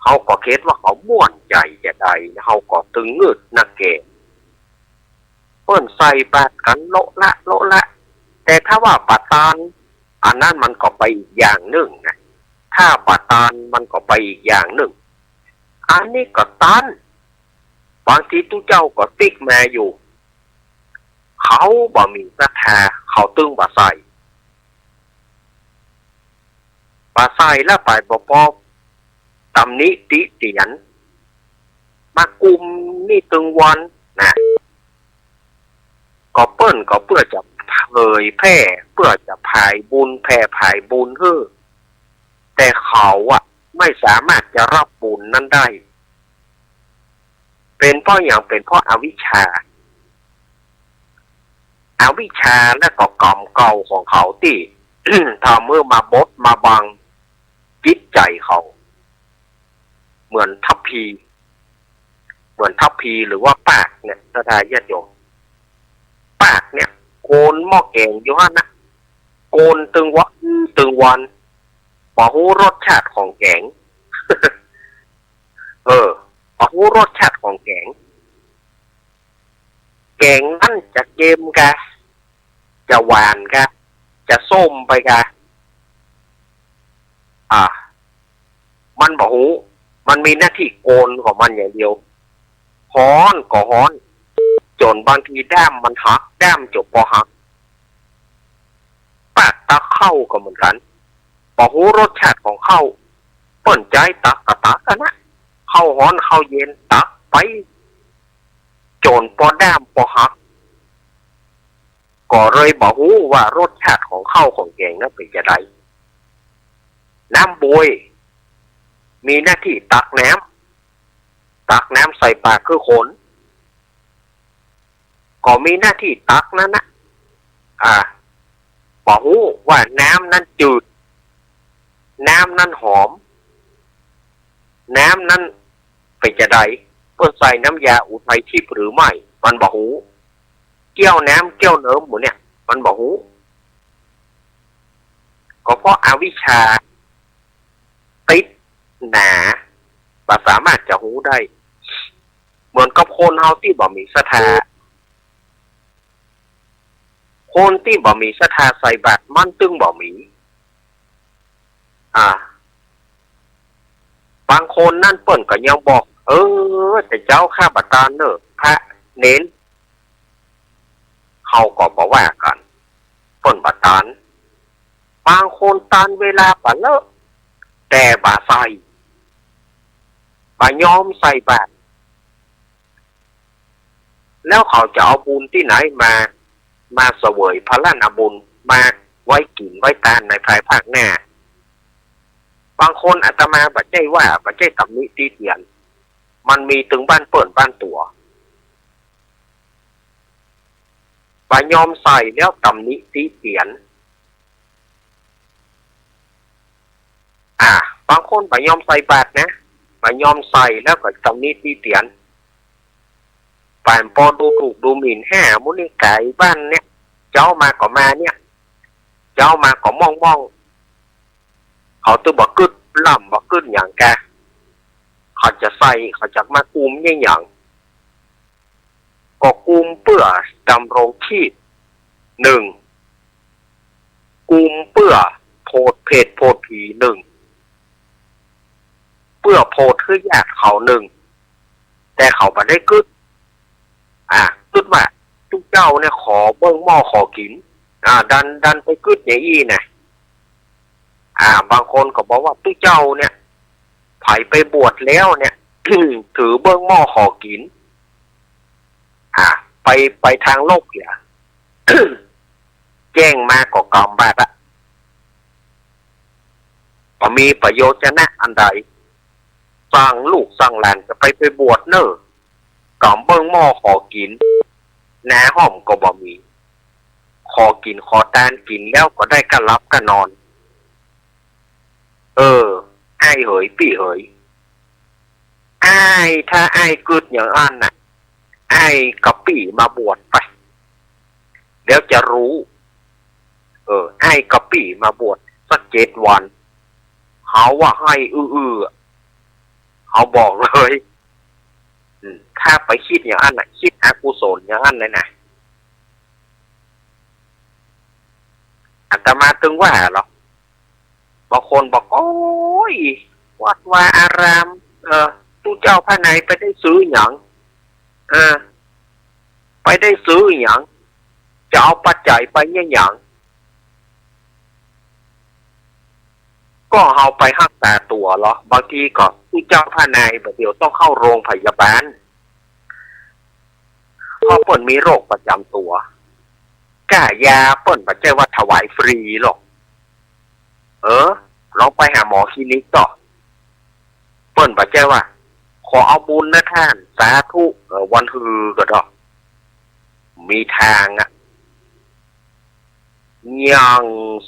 เฮาก็เข็ดว่าเขาม่วนใจ๋จาใด เฮาก็ตึงงืดนักแก่ เปิ้นใส่บาตรกั๋นโละละโละละ แต่ถ้าว่าบ่ตาน อันนั้นมันก็ไปอีกอย่างนึ่งนะ ถ้าบ่ตานมันก็ไปอีกอย่างนึ่ง อันนี้ก็ตาน บางทีตุ๊เจ้าก็ติ๊กมาอยู่ เขาบ่มีศรัทธา เขาตึงบ่ใส่ บ่ใส่แล้วไปบ่ปอตำหนิติเตียน มากุมนี่ตึงวันนะ ก็เปิ้นก็เปื้อจะเผยแพร่ เปื้อจะผายบุญ แผ่ผายบุญหื้อ แต่เขาอะไม่สามารถจะรับบุญนั้นได้ เป๋นเพราะหยัง เป๋นเพราะอวิชชา อวิชชาและก็กรรมเก่าของเขาตี้ ทำหื้อมาบดมาบังจิตใจ๋เขา เหมือนทัพพี เหมือนทัพพีหรือว่าปากเนี่ย ศรัทธาญาติโยม ปากเนี่ย โกนหม้อแก๋งอยู่หั้นนะ โกนตึงวันตึงวัน บ่ฮู้รสชาติของแก๋ง เออ บ่ฮู้รสชาติของแก๋ง แก๋งนั้นจะเค็มกา จะหวานกา จะส้มไปกา อ่า มันบ่ฮู้ มันมีหน้าตี้โกนของมันอย่างเดียว ฮ้อนก็ฮ้อน จ๋นบางทีด้ามมันหัก ด้ามจ๋นปอหัก ปากตักข้าวก็เหมือนกั๋น บ่ฮู้รสชาติของข้าว เปิ้นใจ๊ตักก็ตักหั้นนะ ข้าวฮ้อนข้าวเย็นตักไป จ๋นปอด้ามปอหัก ก็เลยบ่ฮู้ว่ารสชาติของข้าวของแก๋งนั้นเป๋นจาใด น้ำบวย มีหน้าตี้ตักน้ำ ตักน้ำใส่ปากคือคน ก็มีหน้าตี้ตักนั้นนะ อ่า บ่ฮู้ว่าน้ำนั้นจืด น้ำนั้นหอม น้ำนั้นเป๋นจาใด เปิ้นใส่น้ำยาอุทัยทิพย์หรือไม่ มันบ่ฮู้ เกี้ยวน้ำเกี้ยวเนิมหมู่เนี่ย มันบ่ฮู้ ก็เพราะอวิชชาติดหนา บ่สามารถจะฮู้ได้ เหมือนกับคนเฮาตี้บ่มีศรัทธา คนตี้บ่มีศรัทธาใส่บาตรมันตึงบ่มี อ่า บางคนนั้นเปิ้นก็ยังบอก เออ แต่เจ้าข้าบ่ตานเน่อ พระเณร เฮาก็บ่ว่ากั๋น เปิ้นบ่ตาน บางคนตานเวลาปะเลอะ แต่บ่ใส่ บ่ยอมใส่บาตร แล้วเขาจะเอาบุญตี้ไหนมา มาเสวยผลานาบุญ มาไว้กิ๋นไว้ตานในภายภาคหน้า บางคนอาตมาบ่ใจ้ว่า บ่ใจ้ตำหนิติเตียน มันมีตึงบ้านเปิ้นบ้านตั๋ว บ่ยอมใส่แล้วตำหนิติเตียน อ่า บางคนบ่ยอมใส่บาตรนะ บ่ยอมใส่แล้วก็ตำหนิติเตียน ป่านปอดูถูกดูหมิ่นแฮ่ หมู่นี้ก๋ายบ้านเนี่ย เจ๊ามาก็มาเนี่ย เจ๊ามาก็ม่องๆ เขาตึงบ่กึ๊ดล่ำบ่กึ๊ดหยังกา เขาจะใส่ เขาจะมากุมเยียะหยัง ก็กุมเปื้อดำรงชีพนึ่ง กุมเปื้อโผดเผตรโผดผีนึ่ง เปื้อโผดหื้อญาติเขานึ่ง แต่เขาบ่ได้กึ๊ด อ่า กึ๊ดว่าตุ๊เจ้าเนี่ยขอเบิ่งหม้อขอกิ๋น อ่า ดัน ดันไปกึ๊ดอย่างอี้นะ อ่า บางคนก็บอกว่าตุ๊เจ้าเนี่ย ใผไปบวชแล้วเนี่ย ถือเบิ่งหม้อขอกิ๋น อ่า ไป ไปตางลบเหีย แจ้งมาก็กำบาปอะ บ่มีประโยชน์จะนะอันใด สั่งลูกสั่งหลานจะไป ไปบวชเน่อ ก๋ำเบิ่งหม้อขอกิ๋น หน้าห้อมก็บ่มี ขอกิ๋นขอตานกิ๋นแล้วก็ได้ก้าหลับก้านอน เออ อ้ายเหย ปี้เหย อ้าย ถ้าอ้ายกึ๊ดอย่างอั้นน่ะ อ้ายกับปี้มาบวชไป เดี๋ยวจะรู้ เออ อ้ายกับปี้มาบวชสักเจ็ดวัน เฮาว่าไห้อื้อๆ เฮาบอกเลย อืม ถ้าไปกึ๊ดอย่างอั้นน่ะ กึ๊ดอกุศลอย่างอั้นเลยนะ อาตมาตึงว่าหรอก บางคนบอก โอ้ย วัดวาอาราม เออ ตุ๊เจ้าพระนายไปได้ซื้อหยัง เออ ไปได้ซื้อหยัง จะเอาปัจจัยไปเนี่ยหยัง ก็เอาไปฮักษาตั๋วเหรอ บางทีก็ตุ๊เจ้าพระนายบ่าเดี่ยวต้องเข้าโรงพยาบาล เพราะเปิ้นมีโรคประจ๋ำตั๋ว ก้ายาเปิ้นบ่ใจ้ว่าถวายฟรีหรอก เออ ลองไปหาหมอคลินิกต่อ เปิ้นบ่ใจ้ว่า ขอเอาบุญนะต้าน สาธุ เออ วันฮือก็เถาะ มีตางอะ อย่าง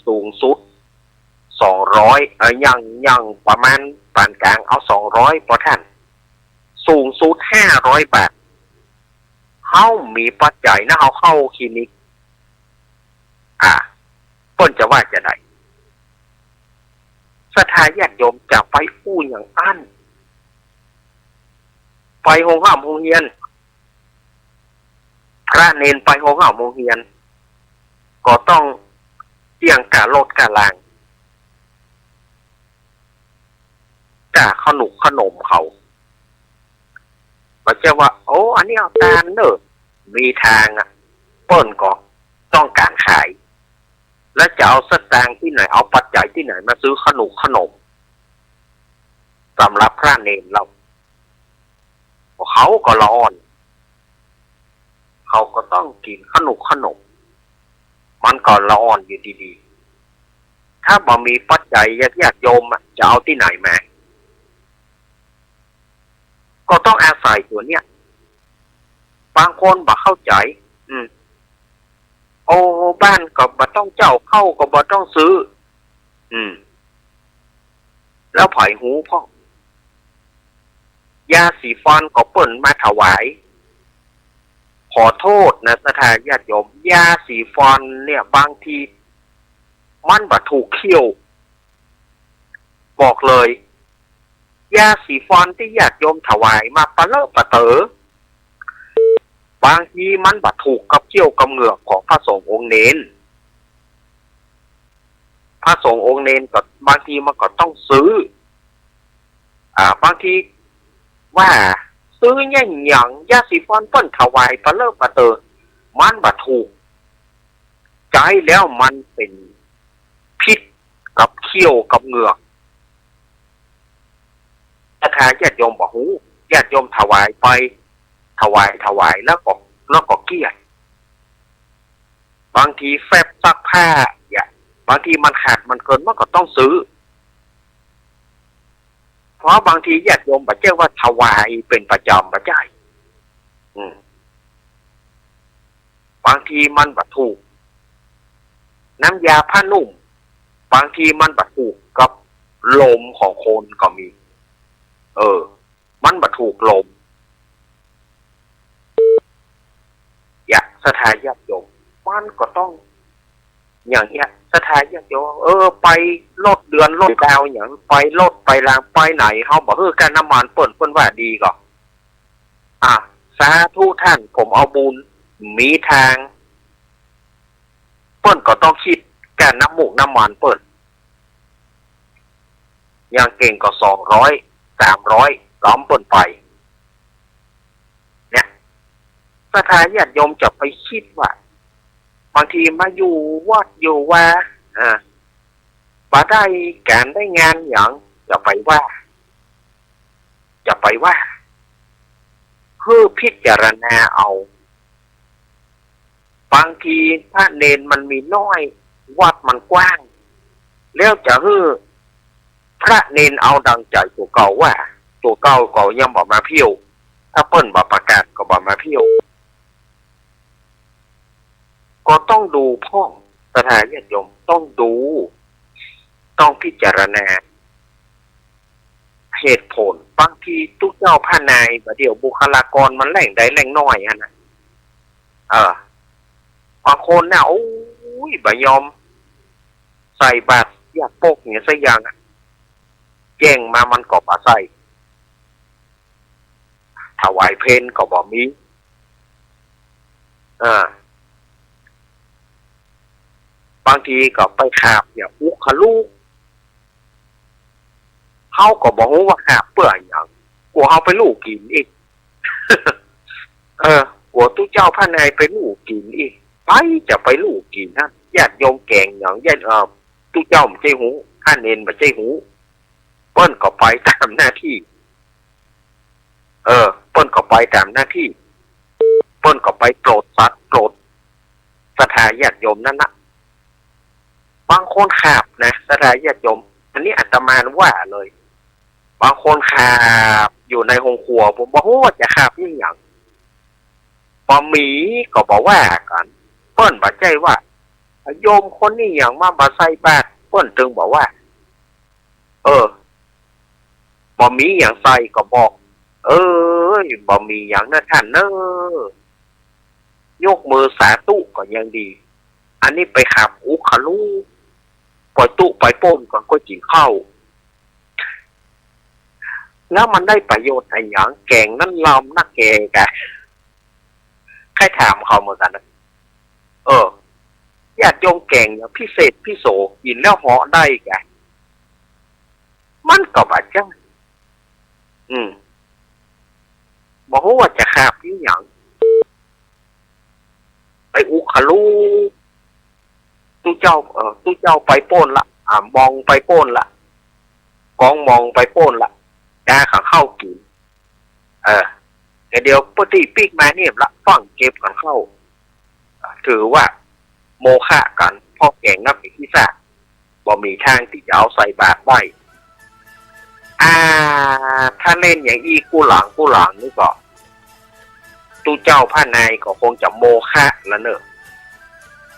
สูงสุด สองร้อย เออ อย่าง อย่างประมาณปานก๋าง เอา สองร้อย ปอต้าน สูงสุด ห้าร้อย บาท เฮามีปัจจัยนะ เฮาเข้าคลินิก อ่า เปิ้นจะว่าจะใด ศรัทธาญาติโยมจะไปอู้อย่างอั้น ไปโฮงฮ่ำโฮงเฮียน พระเณรไปโฮงฮ่ำโฮงเฮียน ก็ต้องเสี้ยงก้ารถก้าลาง ก้าขนุกขนมเขา บ่ใจ้ว่า โอ้ อันนี้เอาตานเน่อ มีตางอะ เปิ้นก็ต้องก๋านขาย แล้วจะเอาสตางค์ตี้ไหน เอาปัจจัยตี้ไหนมาซื้อขนุกขนม สำหรับพระเณรเล่า เขาก็ละอ่อน เขาก็ต้องกิ๋นขนุกขนม มันก็ละอ่อนอยู่ดีๆ ถ้าบ่มีปัจจัยญาติโยมอะ จะเอาตี้ไหนมา ก็ต้องอาศัยตั๋วเนี้ย บางคนบ่เข้าใจ๋ อืม โอ้ บ้านก็บ่ต้องเจ้า ข้าวก็บ่ต้องซื้อ อืม แล้วใผฮู้พ่อง ยาสีฟันก็เปิ้นมาถวาย ขอโต้ษนะศรัทธาญาติโยม ยาสีฟันเนี่ยบางทีมันบ่ถูกเขี้ยว บอกเลย ยาสีฟันตี้ญาติโยมถวายมาปะเลอะปะเต๋อ บางทีมันบ่ถูกกับเขี้ยวกับเหงือกของพระสงฆ์องค์เณร พระสงฆ์องค์เณรก็บางทีมันก็ต้องซื้อ อ่า บางทีว่าซื้อเนี่ยหยัง ยาสีฟันเปิ้นถวายปะเลอะปะเต๋อ มันบ่ถูก ใจ๊แล้วมันเป๋นพิษกับเขี้ยวกับเหงือก ถ้าญาติโยมบ่ฮู้ ญาติโยมถวายไป ถวาย ถวาย แล้วก็ แล้วก็เกลี้ยง บางทีแฟ้มซักผ้าเนี่ย บางทีมันขาดมันเกิน มันก็ต้องซื้อ เพราะบางทีญาติโยมบ่ใจ้ว่าถวายเป๋นประจ๋ำ บ่ใจ้ อืม บางทีมันบ่ถูก น้ำยาผ้านุ่ม บางทีมันบ่ถูกกับลมของคนก็มี เออ มันบ่ถูกลม เนี่ย ศรัทธาญาติโยม มันก็ต้อง อย่างเนี้ย ศรัทธาญาติโยม เออ ไปลดเดือนลดดาวหยัง ไปลดไปลาง ไปไหน เฮาบ่หื้อก้าน้ำมันเปิ้น เปิ้นว่าดีก่อ อ่ะ สาธุท่าน ผมเอาบุญ มีตางค์ เปิ้นก็ต้องคิดก้าน้ำมูกน้ำมันเปิ้น อย่างเก่งก็สองร้อย สามร้อย ล้ำเปิ้นไป เนี่ย ศรัทธาญาติโยมจะไปคิดว่า บางทีมาอยู่วัดอยู่วา อ่า บ่ได้ก๋านได้งานหยัง จะไปว่า จะไปว่า หื้อพิจารณาเอา บางทีพระเณรมันมีน้อย วัดมันกว้าง แล้วจะหื้อพระเณรเอาดังใจ๋ตั๋วเก่าว่า ตั๋วเก่าก็ยังบ่มาเที่ยว ถ้าเปิ้นบ่ประกาศก็บ่มาเที่ยว ก็ต้องดูพ่อง ศรัทธาญาติโยม ต้องดู ต้องพิจารณา เหตุผล บางทีตุ๊เจ้าพระนาย บ่าเดี่ยวบุคลากรมันแหล่งใดแหล่งน้อยหั้นนะ เออ บางคนน่ะ โอ้ย บ่ยอมใส่บาตรยาปกเนี่ยสักอย่างอะ แจ้งมามันก็บ่ใส่ ถวายเพลก็บ่มี เออ บางทีก็ไปขาบเนี่ย อุคลู เฮาก็บ่ฮู้ว่าขาบเปื้อหยัง กั๋วเฮาไปลู่กิ๋นอีก เออ กั๋วตุ๊เจ้าพระนายไปลู่กิ๋นอีก ใผจะไปลู่กิ๋นหั้น ญาติโยมแก๋งหยัง ญาติ เอ่อ ตุ๊เจ้าบ่ใจ้ฮู้ พระเณรบ่ใจ้ฮู้ เปิ้นก็ไปต๋ามหน้าตี้ เออ เปิ้นก็ไปต๋ามหน้าตี้ เปิ้นก็ไปโปรดสัตว์ โปรดศรัทธาญาติโยมนั้นนะ บางคนขาบนะ ศรัทธาญาติโยม อันนี้อาตมาว่าเลย บางคนขาบอยู่ในโฮงครัว ผมบ่ฮู้ว่าจะขาบอี้หยัง บ่มีก็บ่ว่ากั๋น เปิ้นบ่ใจ้ว่า โยมคนนี้หยังมาบ่ใส่บาตร เปิ้นตึงบ่ว่า เออ บ่มีหยังใส่ก็บอก เอ้ย บ่มีหยังเน่อท่านเน่อ ยกมือสาธุก็ยังดี อันนี้ไปขาบอุคลู ปล่อยตุ๊ไปป้นก่อนก็กิ๋นข้าว แล้วมันได้ประโยชน์อะหยัง แก๋งนั้นลำนักแก่กะ ใค่ถามเขาเหมือนกั๋นนะ เออ ญาติโยมแก๋งอย่างพิเศษพิโส กิ๋นแล้วเหาะได้กะ มันก็บ่ใจ้ อืม บ่ฮู้ว่าจะขาบอี้หยัง ไปอุคลู ตุ๊เจ้า เอ่อ ตุ๊เจ้าไปป้นละ อ่า มองไปป้นละ กองมองไปป้นละ กาขังข้าวกิ๋น เออ แต่เดี๋ยวปกติปิ๊กมาเนี่ยละ ฟั่งเก็บกั๋นข้าว ถือว่าโมฆะกั๋น เพราะแก๋งนับถือที่ซะ บ่มีตางตี้จะเอาใส่บาตรได้ อ่า ถ้าเล่นอย่างอี้กู้หลังกู้หลังนี่ก็ ตุ๊เจ้าพระนายก็คงจะโมฆะละเน่อ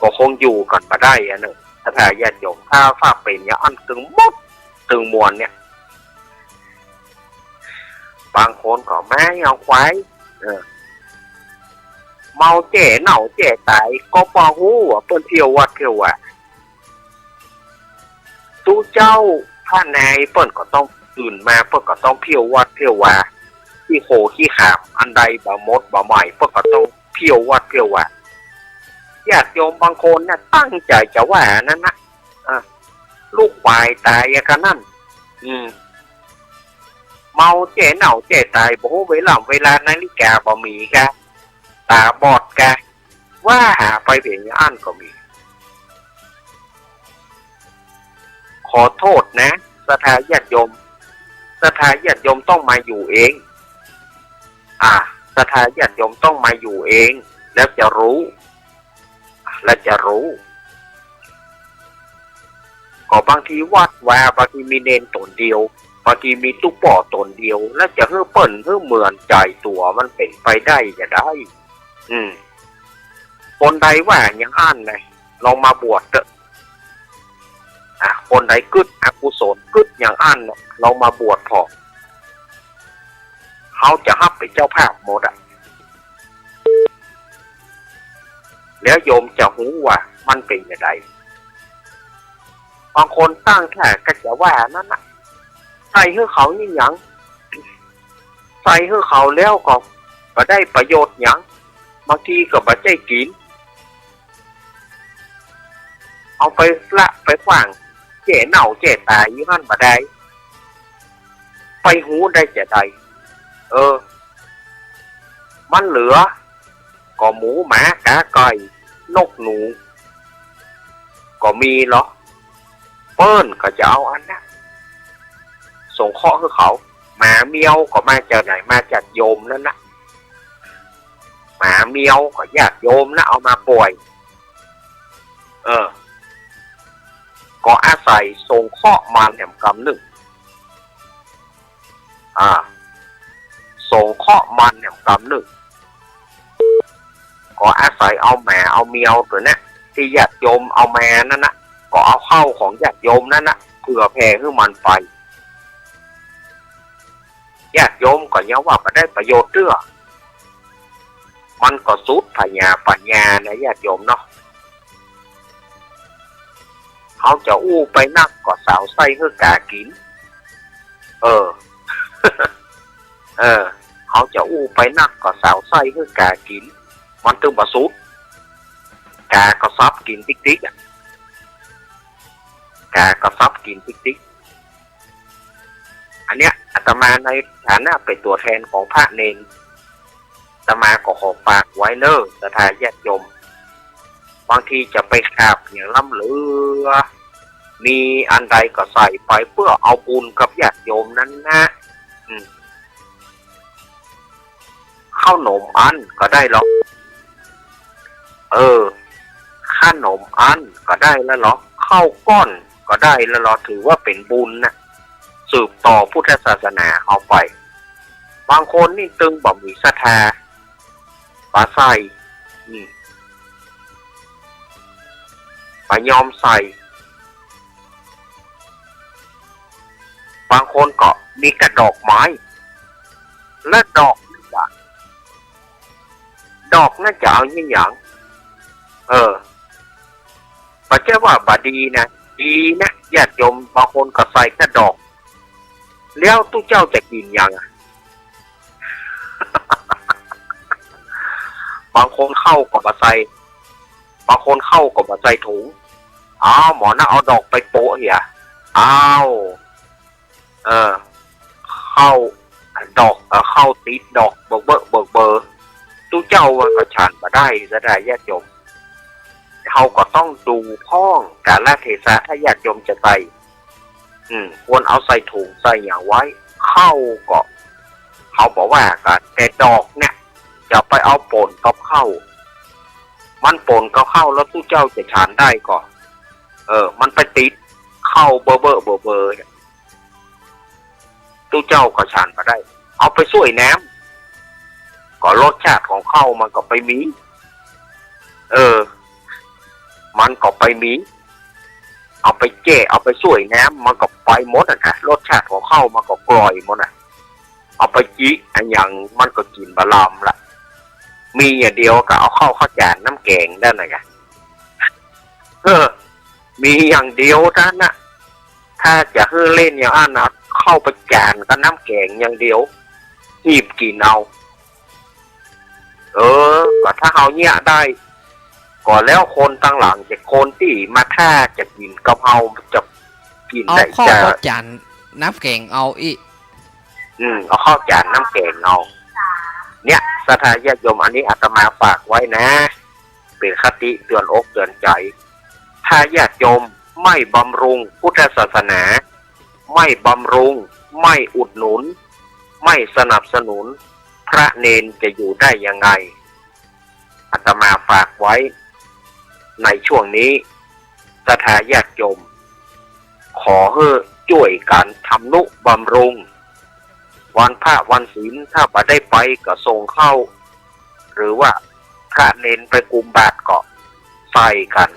ก็คงอยู่กั๋นบ่ได้อะเน่อ ศรัทธาญาติโยม ถ้าว่าเป๋นอย่างอั้นตึงหมด ตึงมวลเนี่ย บางคนก็แม้เอาควาย เออ เมาแจ้เน่าแจ้ต๋าย ก็บ่ฮู้ว่าเปิ้นเที่ยววัดเที่ยววา ตุ๊เจ้าพระนายเปิ้นก็ต้องตื่นมา เปิ้นก็ต้องเที่ยววัดเที่ยววา ขี้โคลขี้ขามอันใดบ่หมดบ่ใหม่ เปิ้นก็ต้องเที่ยววัดเที่ยววา ญาติโยมบางคนเนี่ยตั้งใจ๋จะว่าอันนั้นนะ อ่ะ ลูกควายต๋ายอะกะนั้น อืม เมาแจ้เน่าแจ้ต๋าย บ่ฮู้เวล่ำเวลา นาฬิกาบ่มีกะ ต๋าบอดกะ ว่าหาไปเป๋นอย่างอั้นก็มี ขอโต้ษนะ ศรัทธาญาติโยม ศรัทธาญาติโยมต้องมาอยู่เอง อ่า ศรัทธาญาติโยมต้องมาอยู่เอง แล้วจะรู้ แล้วจะรู้ ก็บางทีวัดวา บางทีมีเณรต๋นเดียว บางทีมีตุ๊ป้อต๋นเดียว แล้วจะหื้อเปิ้นหื้อเหมือนใจ๋ตั๋ว มันเป๋นไปได้จะใด อืม คนใดว่าอย่างอั้นนะ ลองมาบวชเต๊อะ อ่ะ คนใดกึ๊ดอกุศลกึ๊ดอย่างอั้นนะ ลองมาบวชผ่อ เฮาจะฮับเป๋นเจ้าภาพหมดอะ แล้วโยมจะฮู้ว่ามันเป๋นจะใด บางคนตั้งท่าก็จะว่านั้นนะ ใส่หื้อเขานี่หยัง ใส่หื้อเขาแล้วก็บ่ได้ประโยชน์หยัง บางทีก็บ่ใจ้กิ๋น เอาไปละไปขว้าง แจ้เน่าแจ้ต๋ายอยู่หั้นบ่ได้ ไปฮู้ได้จะใด เออ มันเหลือ ก็หมูหมากาไก่นกหนู ก็มีเหรอ เปิ้นก็จะเอาอันนั้นสงเคราะห์หื้อเขา หมาเมียวก็มาจากไหน มาจากโยมนั้นนะ หมาเมียวก็ญาติโยมนะเอามาป่อย เออ ก็อาศัยสงเคราะห์มันแหมกำนึ่ง อ่า สงเคราะห์มันแหมกำนึ่ง ก็อาศัยเอาหมาเอาเมียวตั๋วเนี้ย ตี้ญาติโยมเอามานั้นนะ ก็เอาเข้าของญาติโยมนั้นนะ เผื่อแผ่หื้อมันไป ญาติโยมก็ยังว่าบ่ได้ประโยชน์เตื้อ มันก็สุดผญาปัญญานะญาติโยมเนาะ เฮาจะอู้ไปนักก็สาวไส้หื้อกากิ๋น เออ เออ เฮาจะอู้ไปนักก็สาวไส้หื้อกากิ๋น มันตึงบ่สุด กาก็ซับกิ๋นติ๊กๆ อะ กาก็ซับกิ๋นติ๊กๆ อันเนี้ย อาตมาในฐานะเป๋นตั๋วแทนของพระเณร อาตมาก็ขอฝากไว้เน่อ ศรัทธาญาติโยม บางทีจะไปขาบอย่างล้ำเหลือ มีอันใดก็ใส่ไปเพื่อเอาบุญกับญาติโยมนั้นนะ อืม ข้าวหนมอั้นก็ได้เหรอ เออ ข้าวหนมอั้นก็ได้แล้วเหรอ ข้าวก้อนก็ได้แล้วเหรอ ถือว่าเป๋นบุญนะ สืบต่อพุทธศาสนาเอาไป บางคนนี่ตึงบ่มีศรัทธา บ่ใส่ อืม บ่ยอมใส่ บางคนก็มีกระดอกไม้ และดอกนั่นจะ ดอกนั่นจะเอาเยียะหยัง เออ บ่ใจ้ว่าบ่ดีนะ ดีนะ ญาติโยม บางคนก็ใส่กระดอก แล้วตุ๊เจ้าจะกิ๋นหยังอะ บางคนข้าวก็บ่ใส่ บางคนข้าวก็บ่ใส่ถุง อ้าว หมอนะเอาดอกไปโปะเหีย อ้าว เออ ข้าวดอก เอ่อ ข้าวติดดอกเบิกเบ้อเบิกเบอ ตุ๊เจ้าว่าก็ฉันบ่ได้จะใดญาติโยม เฮาก็ต้องดูพ่องกาลเทศะ ถ้าญาติโยมจะใส่ อืม ควรเอาใส่ถุงใส่หยังไว้ ข้าวก็ เขาบ่ว่ากั๋น แต่ดอกเนี่ย จะไปเอาป๋นกับข้าว มันป๋นกับข้าวแล้วตุ๊เจ้าจะฉันได้ก่อ เออ มันไปติดข้าวเบ้อเบ้อเบอเบอ ตุ๊เจ้าก็ฉันบ่ได้ เอาไปส้วยน้ำ ก็รสชาติของข้าวมันก็ไปมี เออ มันก็ไปมี เอาไปแจ้ เอาไปส้วยน้ำ มันก็ไปหมดอะนะ รสชาติของข้าวมันก็กล่อยหมดอะ เอาไปจิอะหยังมันก็กิ๋นบ่ลำละ มีอย่างเดียวก็เอาข้าว ข้าวจ๋านน้ำแก๋งนั่นน่ะกะ เออ มีอย่างเดียวเต้านั้นนะ ถ้าจะหื้อเล่นอย่างอั้นนะ ข้าวไปจ๋านกับน้ำแก๋งอย่างเดียว หีบกิ๋นเอา เออ ก็ถ้าเฮาเยียะได้ ก็แล้วคนตังหลังจะ คนตี้มาถ้าจะกิ๋นกับเฮาจะกิ๋น เอาได้ ข้าว จะ ข้าวจ๋านน้ำแก๋งเอาอี้ อืม เอาข้าวจ๋านน้ำแก๋งเอา เนี่ย ศรัทธาญาติโยม อันนี้อาตมาฝากไว้นะ เป๋นคติเตือนอกเตือนใจ๋ ถ้าญาติโยมไม่บำรุงพุทธศาสนา ไม่บำรุง ไม่อุดหนุน ไม่สนับสนุน พระเณรจะอยู่ได้ยังไง อาตมาฝากไว้ในช่วงนี้ ศรัทธาญาติโยม ขอหื้อจ้วยกั๋นทำนุบำรุง วันพระวันศีลถ้าบ่ได้ไปก็ส่งข้าว หรือว่าพระเณรไปกุมบาตรก็ใส่กั๋น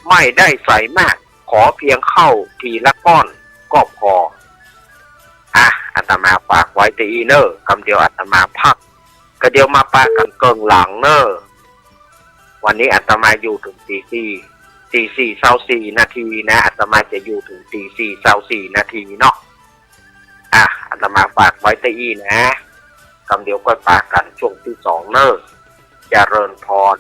ไม่ได้ใส่มาก ขอเพียงข้าวทีละก้อนก็พอ อ่ะ อาตมาฝากไว้ตะอี้เน่อ กำเดียวอาตมาพัก ก็เดี๋ยวมาปะกั๋นเกิ่งหลังเน่อ วันนี้อาตมาอยู่เถิงตีสี่ ตีสี่ซาวสี่นาทีนะ อาตมาจะอยู่เถิงตีสี่ซาวสี่นาทีเนาะ อ่ะ อาตมาฝากไว้ตะอี้นะ กำเดียวก้อยปะกั๋นช่วงตี้สองเน่อ เจริญพร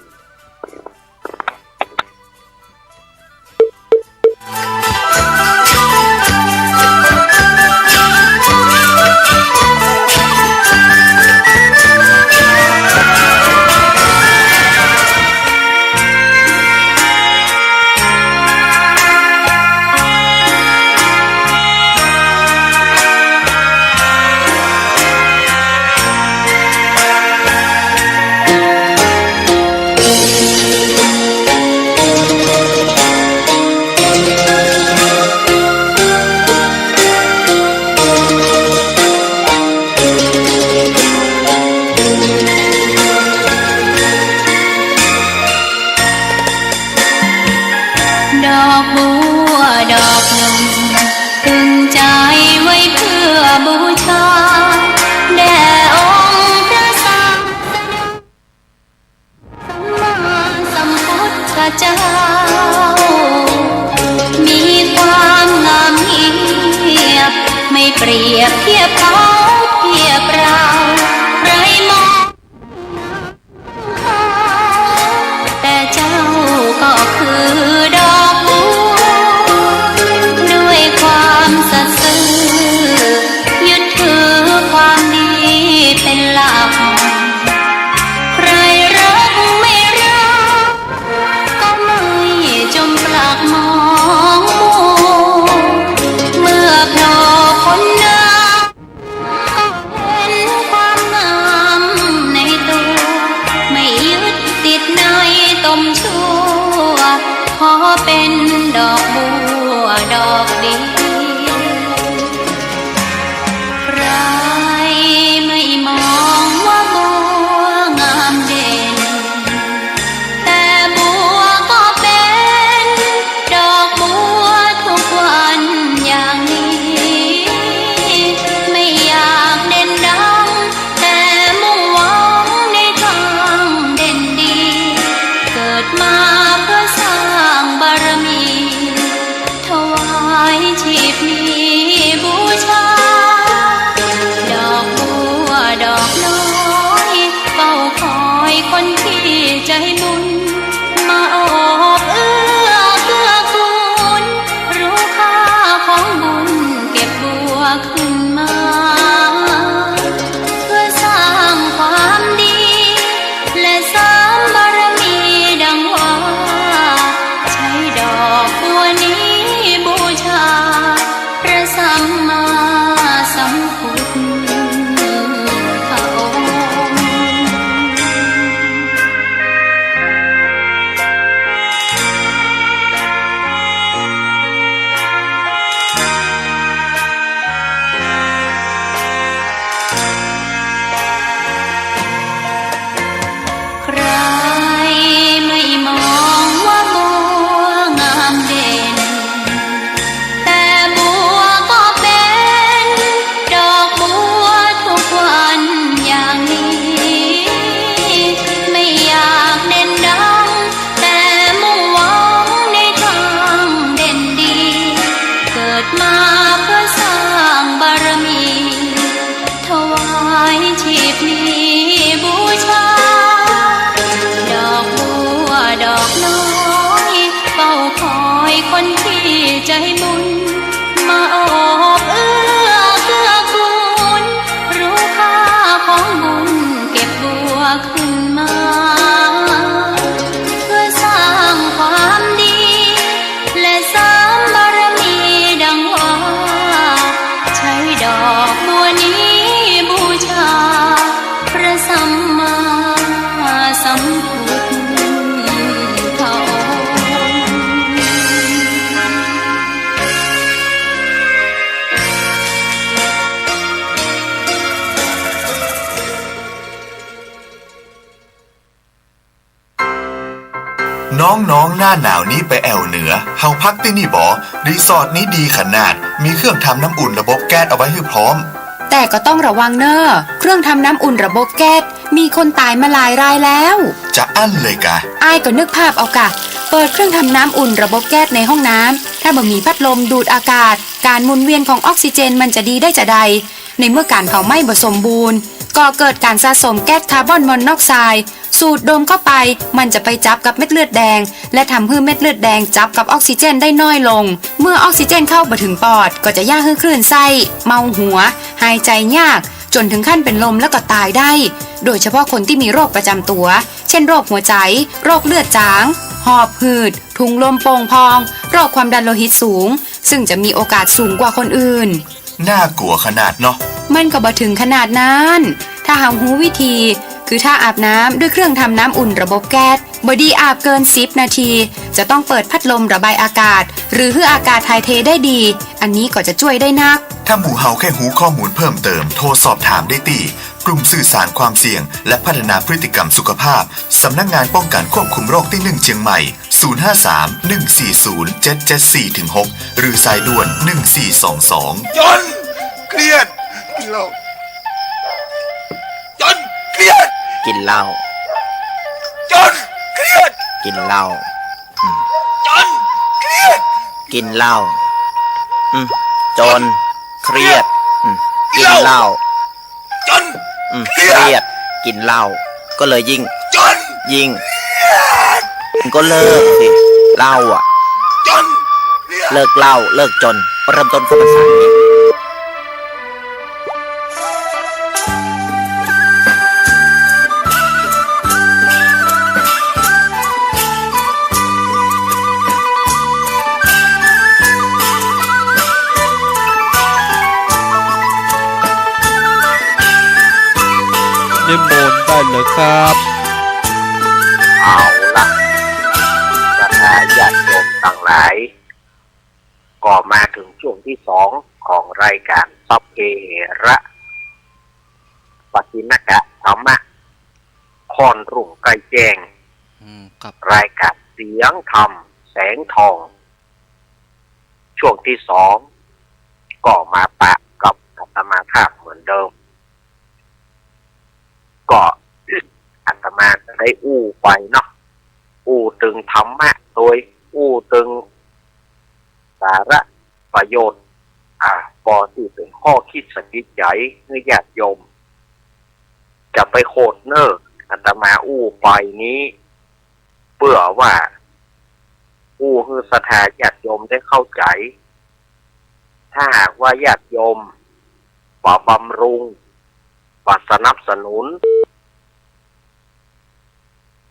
ดอกบัวดอกหนึ่ง ตึงใจไว้เพื่อบูชา แด่องค์พระศาสดา สัมมาสัมพุทธเจ้า มีความงามเงียบ ไม่เปรียบเทียบเขาเทียบเรา ใครมอง แต่เจ้าก็คือดอกบัว ด้วยความสัตย์ซื่อ ยึดถือความดีเป็นหลัก ใครรักไม่รัก ก็ไม่จมปลักมองมัว เมื่อโผล่พ้นน้ำ ก็เห็นค น้องๆ หน้าหนาวนี้ไปแอ่วเหนือ เฮาพักตี้นี่บ่ รีสอร์ทนี้ดีขนาด มีเครื่องทำน้ำอุ่นระบบแก๊สเอาไว้หื้อพร้อม แต่ก็ต้องระวังเน่อ เครื่องทำน้ำอุ่นระบบแก๊ส มีคนต๋ายมาหลายรายแล้ว จะอั้นเลยกา อ้ายก็นึกภาพเอากา เปิดเครื่องทำน้ำอุ่นระบบแก๊สในห้องน้ำ ถ้าบ่มีพัดลมดูดอากาศ ก๋านหมุนเวียนของออกซิเจนมันจะดีได้จาใด ในเมื่อก๋านเผาไหม้บ่สมบูรณ์ ก่อเกิดก๋านสะสมแก๊สคาร์บอนมอนอกไซด์ สูดดมเข้าไป มันจะไปจับกับเม็ดเลือดแดง และทำหื้อเม็ดเลือดแดงจับกับออกซิเจนได้น้อยลง เมื่อออกซิเจนเข้าบ่ถึงปอด ก็จะเยียะหื้อคลื่นไส้ เมาหัว หายใจ๋ยาก จ๋นถึงขั้นเป๋นลมแล้วก็ต๋ายได้ โดยเฉพาะคนตี้มีโรคประจ๋ำตั๋ว เช่น โรคหัวใจ๋ โรคเลือดจ๋าง หอบหืด ถุงลมโป่งพอง โรคความดันโลหิตสูง ซึ่งจะมีโอกาสสูงกว่าคนอื่น น่ากลัวขนาดเนาะ มันก็บ่ถึงขนาดนั้น ถ้าเฮาฮู้วิธี คือถ้าอาบน้ำด้วยเครื่องทำน้ำอุ่นระบบแก๊ส บ่ดีอาบเกินสิบนาที จะต้องเปิดพัดลมระบายอากาศ หรือหื้ออากาศถ่ายเทได้ดี อันนี้ก็จะจ้วยได้นัก ถ้าหมู่เฮาใค่ฮู้ข้อมูลเพิ่มเติม โทรสอบถามได้ตี้ กลุ่มสื่อสารความเสี่ยง และพัฒนาพฤติกรรมสุขภาพ สำนักงานป้องกันควบคุมโรคตี้หนึ่งเจียงใหม่ ศูนย์ห้าสาม หนึ่งสี่ศูนย์ เจ็ดเจ็ดสี่ ถึง หก หรือสายด่วน หนึ่งสี่สองสอง จ๋น เครียด กิ๋นเหล้า จ๋น เครียด กิ๋นเหล้า จ๋น เครียด กิ๋นเหล้า อืม จ๋น เครียด กิ๋นเหล้า อืม จ๋น เครียด อืม กิ๋นเหล้า จ๋น อืม เครียด เครียด กิ๋นเหล้า ก็เลยยิ่ง จ๋น ยิ่ง จ๋น ก็เลิกสิ เหล้าอะ จ๋น เลิกเหล้า เลิกจ๋น เริ่มต้นเข้าพรรษานี้ นิมนต์ได้เลยครับ เอาละ ศรัทธาญาติโยมตังหลาย ก็มาเถิงช่วงตี้สองของรายก๋านสัพเพเหระ ปะกิณณกะธรรมะ ค่อนรุ่งใก้แจ้ง อืม ครับ รายก๋านเสียงธรรมแสงทอง ช่วงตี้สอง ก็มาปะกับอาตมาภาพเหมือนเดิม ก็อาตมาก็ได้อู้ไปเนาะ อู้เถิงธรรมะโตย อู้เถิงสาระประโยชน์ อ่า ปอตี้เป๋นข้อคิดสะกิดใจ๋หื้อญาติโยม จะไปโขดเน่อ อาตมาอู้ไปนี้ เปื้อว่าอู้หื้อศรัทธาญาติโยมได้เข้าใจ๋ ถ้าหากว่าญาติโยมบ่บำรุง บ่สนับสนุน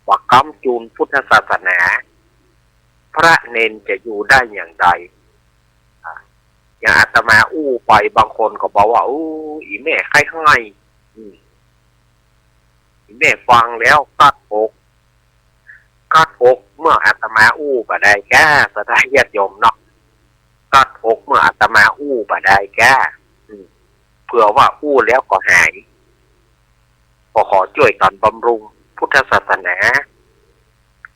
บ่ก๊ำจูนพุทธศาสนา พระเณรจะอยู่ได้อย่างใด อ่ะ อย่างอาตมาอู้ไปบางคนก็บอกว่า อู้ อี่แม่ใค่ไห้ อืม อี่แม่ฟังแล้วกัดอก กัดอกเมื่ออาตมาอู้บ่ได้ก้า ศรัทธาญาติโยมเนาะ กัดอกเมื่ออาตมาอู้บ่ได้ก้า อืม เผื่อว่าอู้แล้วก็หาย ก็ขอจ้วยกั๋นบำรุงพุทธศาสนา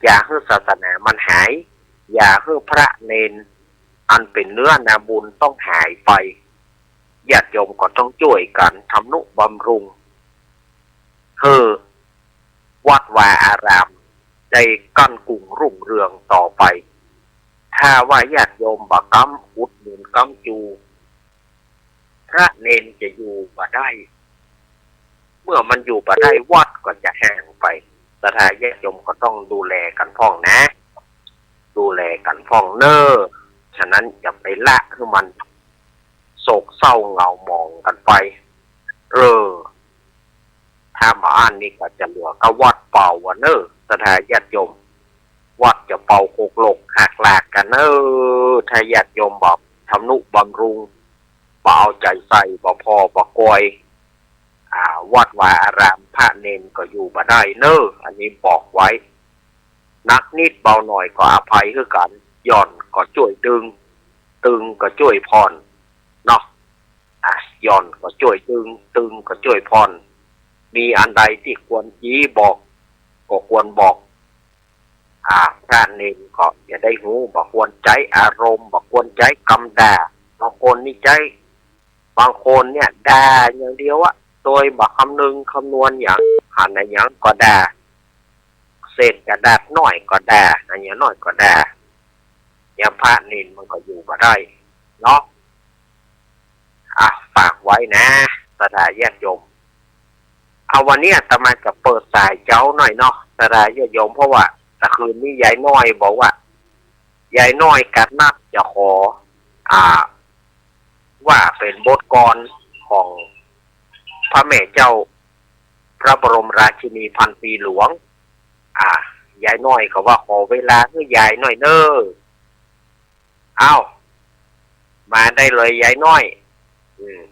อย่าหื้อศาสนามันหาย อย่าหื้อพระเณรอันเป๋นเนื้อนาบุญต้องหายไป ญาติโยมก็ต้องจ้วยกั๋นทำนุบำรุง หื้อวัดวาอารามได้กั้นกุ่งรุ่งเรืองต่อไป ถ้าว่าญาติโยมบ่ก๊ำอุดหนุนก๊ำจู พระเณรจะอยู่บ่ได้ เมื่อมันอยู่บ่ได้วัดก็จะแห้งไป ศรัทธาญาติโยมก็ต้องดูแลกั๋นพ่องนะ ดูแลกั๋นพ่องเน่อ ฉะนั้นอย่าไปละหื้อมันโศกเศร้าเหงาหมองกั๋นไป เออ ถ้าบ่อั้นนี่ก็จะเหลือก้าวัดเปล่าอะเน่อ ศรัทธาญาติโยม วัดจะเปล่าโขกหลกหักหลากกั๋นเน่อ ถ้าญาติโยมบ่ทำนุบำรุง บ่เอาใจ๋ใส่ บ่ผ่อบ่กอย อ่า วัดวาอารามพระเณรก็อยู่บ่ได้เน่อ อันนี้บอกไว้ หนักนิดเบาหน่อยก็อภัยหื้อกั๋น หย่อนก็จ้วยตึง ตึงก็จ้วยผ่อน เนาะ อ่ะ หย่อนก็จ้วยตึง ตึงก็จ้วยผ่อน มีอันใดตี้ควรจี้บอก ก็ควรบอก อ่า พระเณรก็จะได้ฮู้ บ่ควรใจ๊อารมณ์ บ่ควรใจ๊กำด่า บางคนนี่ใจ๊ บางคนเนี่ยด่าอย่างเดียวอะ โดยบ่คำนึงคำนวณหยัง หันอะหยังก็ด่า เศษกระดาษน้อยก็ด่า อะหยังน้อยก็ด่า เนี่ยพระเณรมันก็อยู่บ่ได้เนาะ อ่ะ ฝากไว้นะ ศรัทธาญาติโยม เอา วันนี้อาตมาจะเปิดสายเจ๊าหน่อยเนาะ ศรัทธาญาติโยม เพราะว่าตะคืนนี้ยายน้อยบอกว่า ยายน้อยกัดนัดจะขอ อ่า ว่าเป๋นบทกลอนของพระแม่เจ้า พระบรมราชินีพันปีหลวง อ่า ยายน้อยก็ว่าขอเวลาหื้อยายหน่อยเน่อ เอ้า มาได้เลยยายน้อย อืม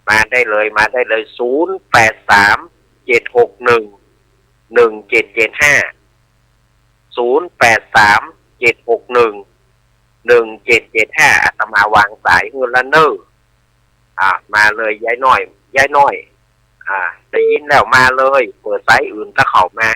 มาได้เลย มาได้เลย ศูนย์แปดสาม เจ็ดหกหนึ่ง หนึ่งเจ็ดเจ็ดห้า ศูนย์แปดสาม เจ็ดหกหนึ่ง หนึ่งเจ็ดเจ็ดห้า อาตมาวางสายหื้อละเน่อ อ่า มาเลยยายน้อย ยายน้อย อ่า ได้ยินแล้วมาเลย เปิดสายอื่นตะเข้ามา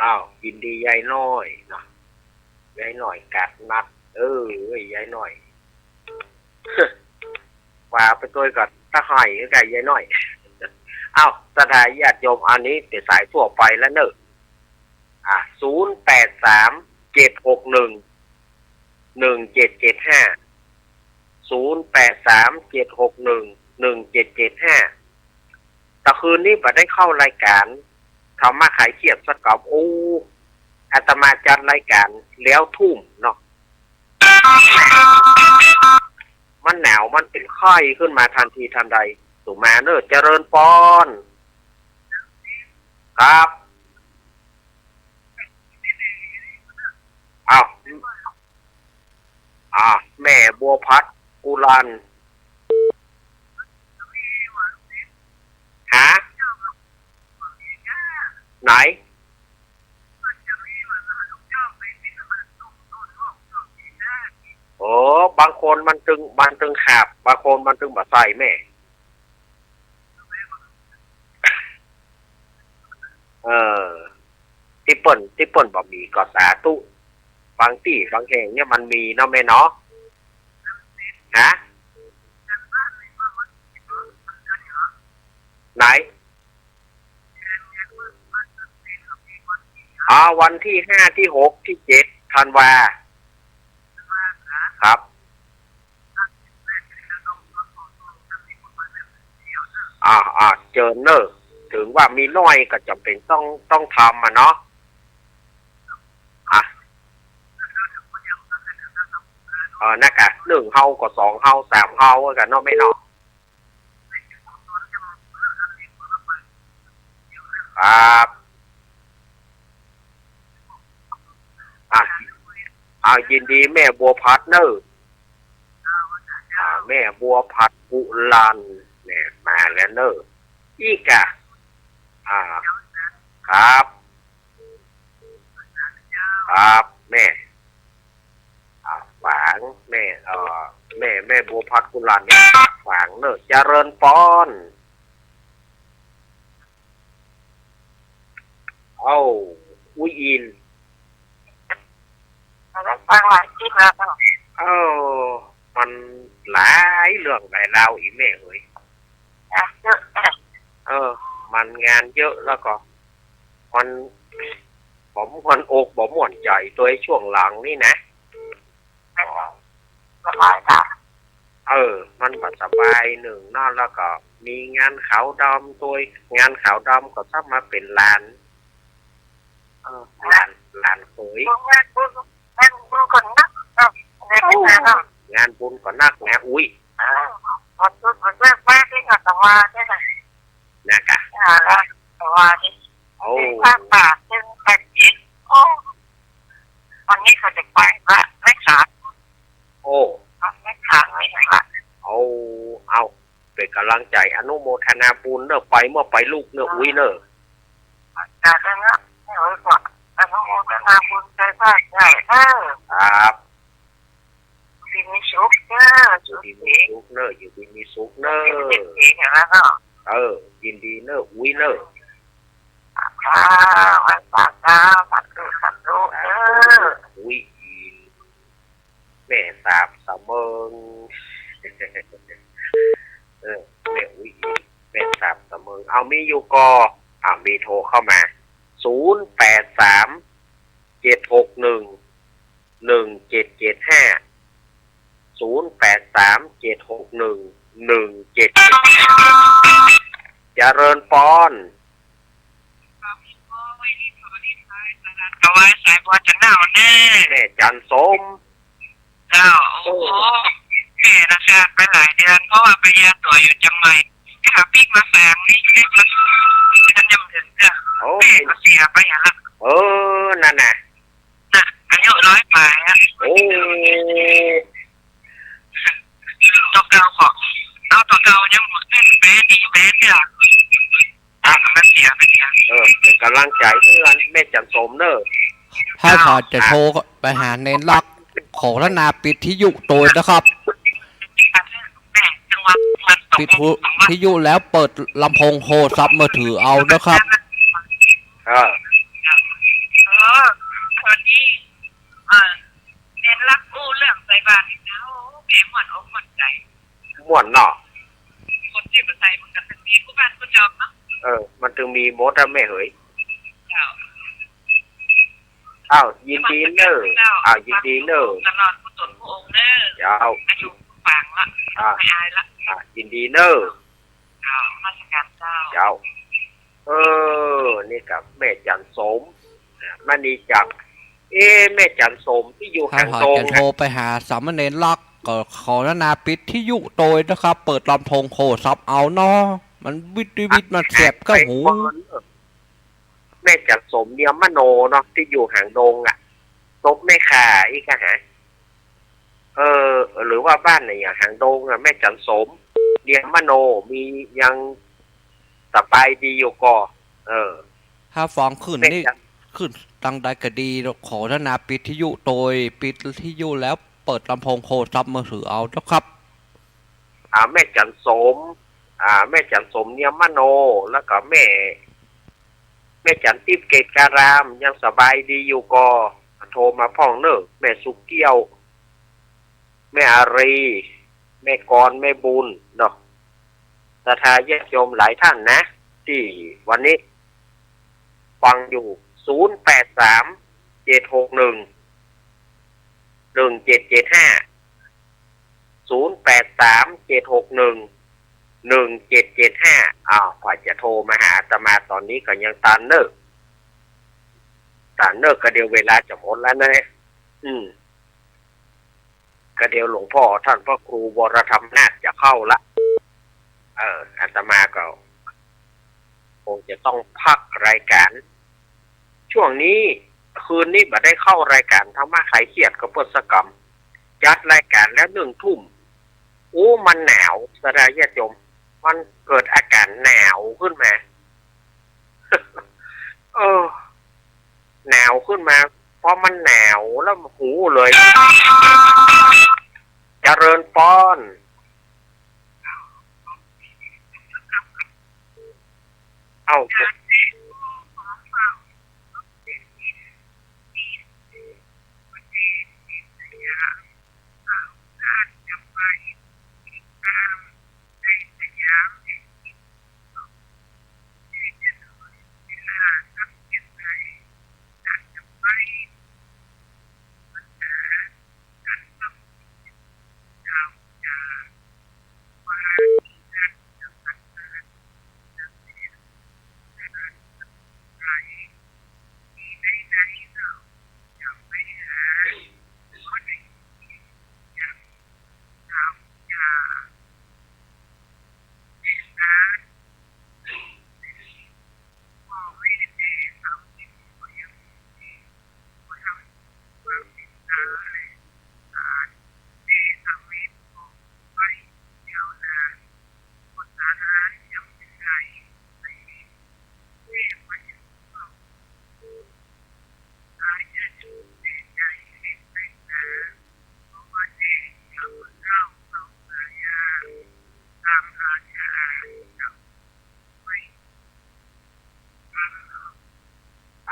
อ้าว ยินดียายน้อยเนาะ ยายน้อยกัดนัด เออ ยายน้อย ว่าไปตวยก่อน ตะไห้ก็ยายน้อย อ้าว ศรัทธาญาติโยม อันนี้เป๋นสายทั่วไปแล้วเน่อ อ่ะ ศูนย์แปดสาม เจ็ดหกหนึ่ง หนึ่งเจ็ดเจ็ดห้า ศูนย์แปดสาม เจ็ดหกหนึ่ง หนึ่งเจ็ดเจ็ดห้า ตะคืนนี้บ่ได้เข้ารายก๋านธรรมะคลายเครียดสักกำ โอ้ อาตมาจัดรายก๋านแล้วทุ่มเนาะ มันหนาว มันเป๋นไข้ขึ้นมาตันทีตันใด สุมาเน่อ เจริญปอน ครับ อ้าว อ่า แม่บัวผัด กุลาน ฮะ ไหน โอ้ บางคนมันตึง มันตึงขาบ บางคนมันตึงบ่ใส่แม่ เออ ตี้เปิ้น ตี้เปิ้นบ่มีก็สาธุ บางตี้บางแห่งเนี่ยมันมีเนาะแม่เนาะ ฮะ ไหน อ๋อ วันตี้ห้า ตี้หก ตี้เจ็ดธันวา ครับ อ่า อ่า เจิญเน่อ ว่ามีน้อยก็จ๋ำเป๋นต้อง ต้องทำอะเนาะ อ่ะ เออ นั่นกะ นึ่งเฮาก็สองเฮา สามเฮากั๋นเนาะแม่เนาะ ครับ อ่ะ อ่ะ ยินดีแม่บัวผัดเน่อ อ่ะ แม่บัวผัดกุลัน เนี่ย มาแล้วเน่อ อีกอะ อ่ะ ครับ ครับ แม่ อ่ะ ฝาง แม่ เอ่อ แม่ แม่บัวผัดกุลันเนี่ย ฝางเน่อ เจริญปอน เอ้า อุ๊ยอิน แล้วฟังหลายคลิปแล้วเนาะ เออ มันหลายเรื่องหลายราวอีแม่เอ๋ย อ่ะ เยอะ เออ มันงานเยอะแล้วก็ มัน บ่ม่วนอกบ่ม่วนใจ๋ตวยช่วงหลังนี่นะ สบายจ้ะ เออ มันบ่สบายนึ่งเนาะ แล้วก็มีงานขาวดำตวย งานขาวดำก็ซ้ำมาเป๋นหลาน เออ หลาน หลานเขย งานบุญ งานบุญก็นัก เออ ในเวลาเนาะ งานบุญก็นักนะ อุ๊ย เออ วันพุธวันเลิกแม่ที่อาตมาเนี่ยนะ นะกะ อ่า แล้วแต่ว่าที่ โอ้ ภาคปากซึ่งแปดเจ็ด โอ้ วันนี้เขาจะไปละ ไม่ขาด โอ้ ไม่ขาด ไม่ขาด โอ้ เอา เป๋นก๋ำลังใจ๋ อนุโมทนาบุญเน่อ ไปเมื่อไปลูกเน่อ อุ๊ยเน่อ จ้ะ แล้วเนี่ย เออ ก็อนุโมทนาบุญใจ๋ภาคใหญ่เน่อ ครับ อยู่ดีมีสุขเน่อ อยู่ดีมีสุขเน่อ อยู่ดีมีสุขเน่อ เออ ยินดีเน่อ อุ๊ยเน่อ ค่ะ วันสาธุ สาธุ สาธุเน่อ อุ๊ย แม่สาบสะเมิง เออ แม่อุ๊ย แม่สาบสะเมิง เอา มีอยู่ก่อ อ่า มีโทรเข้ามา ศูนย์แปดสาม เจ็ดหกหนึ่ง หนึ่งเจ็ดเจ็ดห้า ศูนย์แปดสาม เจ็ดหกหนึ่ง หนึ่งเจ็ดเจ็ดห้า เจริญปอน ถวายสายบัวจะเน่าแน่ แม่จันทร์สม เจ้า โอ้โห แม่นะคะ ไปหลายเดือน เพราะว่าไปเยียะตั๋วอยู่เจียงใหม่ ไปหาปิ๊กมาแฝงนี่ ปิ๊กมัน มันยังเห็นเจ้า โอ้ แม่ก็เสียไปอย่างละ เออ นั่นน่ะ น่ะ อายุร้อยปลายอะ โอ้ ตั๋วเก่าก็ เอาตั๋วเก่ายังบ่ขึ้น เป๊ะดี เป๊ะเนี่ย อ่ะ มันเสียไปเนี่ย เออ เป๋นก๋ำลังใจ๋เตื้อแม่จันทร์สมเน่อ ถ้าเขาจะโทรไปหาเณรลักษณ์ ขอรณาปิดวิทยุโตยนะครับ ปิดวิทยุแล้วเปิดลำโพงโทรศัพท์มือถือเอานะครับ เออ เออ ตอนนี้ เออ เณรลักษณ์อู้เรื่องใส่บาตรนี่นะ โอ้ แม่ม่วนอกม่วนใจ๋ ม่วนเนาะ คนตี้บ่ใส่มันก็ตึงมีกู้บ้านกู้จองเนาะ เออ มันตึงมีหมดอะแม่เหย เจ้า อ้าว ยินดีเน่อ เจ้า อ้าว ยินดีเน่อ ตลอดกู้ต๋นกู้องค์เน่อ เจ้า อายุปานละ อ่า ไม่อายละ อ่า ยินดีเน่อ เจ้า นมัสการเจ้า เจ้า เออ นี่กับแม่จันทร์สม นะ มณีจักร เอ๊ะ แม่จันทร์สมตี้อยู่หางดง ถ้าหากจะโทรไปหาสามเณรลักษณ์ ก็ขอรณาปิดวิทยุโตยนะครับ เปิดลำโพงโทรศัพท์เอาเนาะ มันวิทวิทมันแสบเข้าหู แม่จันทร์สม เนียมมโนเนาะ ตี้อยู่หางดงอะ ศพแม่ข่าอี้กะหา เออ หรือว่าบ้านไหนอะ หางดงอะ แม่จันทร์สม เนียมมโน มียังสบายดีอยู่ก่อ เออ ถ้าฟังขึ้นนี่ แม่จันทร์ ขึ้นตังใดก็ดี ขอรณาปิดวิทยุโตย ปิดวิทยุแล้วเปิดลำโพงโทรศัพท์มือถือเอานะครับ อ่า แม่จันทร์สม อ่า แม่จันทร์สม เนียมมโน แล้วก็แม่ แม่จันทร์ทิพย์เกตการาม ยังสบายดีอยู่ก่อ โทรมาพ่องเน่อ แม่สุเกี้ยว แม่อารี แม่กร แม่บุญเนาะ ศรัทธาญาติโยมหลายท่านนะ ตี้วันนี้ฟังอยู่ ศูนย์แปดสาม เจ็ดหกหนึ่ง หนึ่งเจ็ดเจ็ดห้า ศูนย์แปดสาม เจ็ดหกหนึ่ง หนึ่งเจ็ดเจ็ดห้า อ้าว ใผจะโทรมาหาอาตมาต๋อนนี้ก็ยังตันเน่อ ตันเน่อ ก็เดี๋ยวเวลาจะหมดแล้วนะ อืม ก็เดี๋ยวหลวงพ่อต้านพระครูวรธรรมนาถจะเข้าละ เออ อาตมาก็คงจะต้องพักรายก๋าน ช่วงนี้ คืนนี้บ่ได้เข้ารายก๋านธรรมะคลายเครียดกระเปิ้นสักกำ จัดรายก๋านแล้วหนึ่งทุ่ม โอ้ มันหนาว ศรัทธาญาติโยม มันเกิดอาก๋านหนาวขึ้นมา เออ หนาวขึ้นมา พอมันหนาวแล้วหูเลย เจริญปอน เอ้า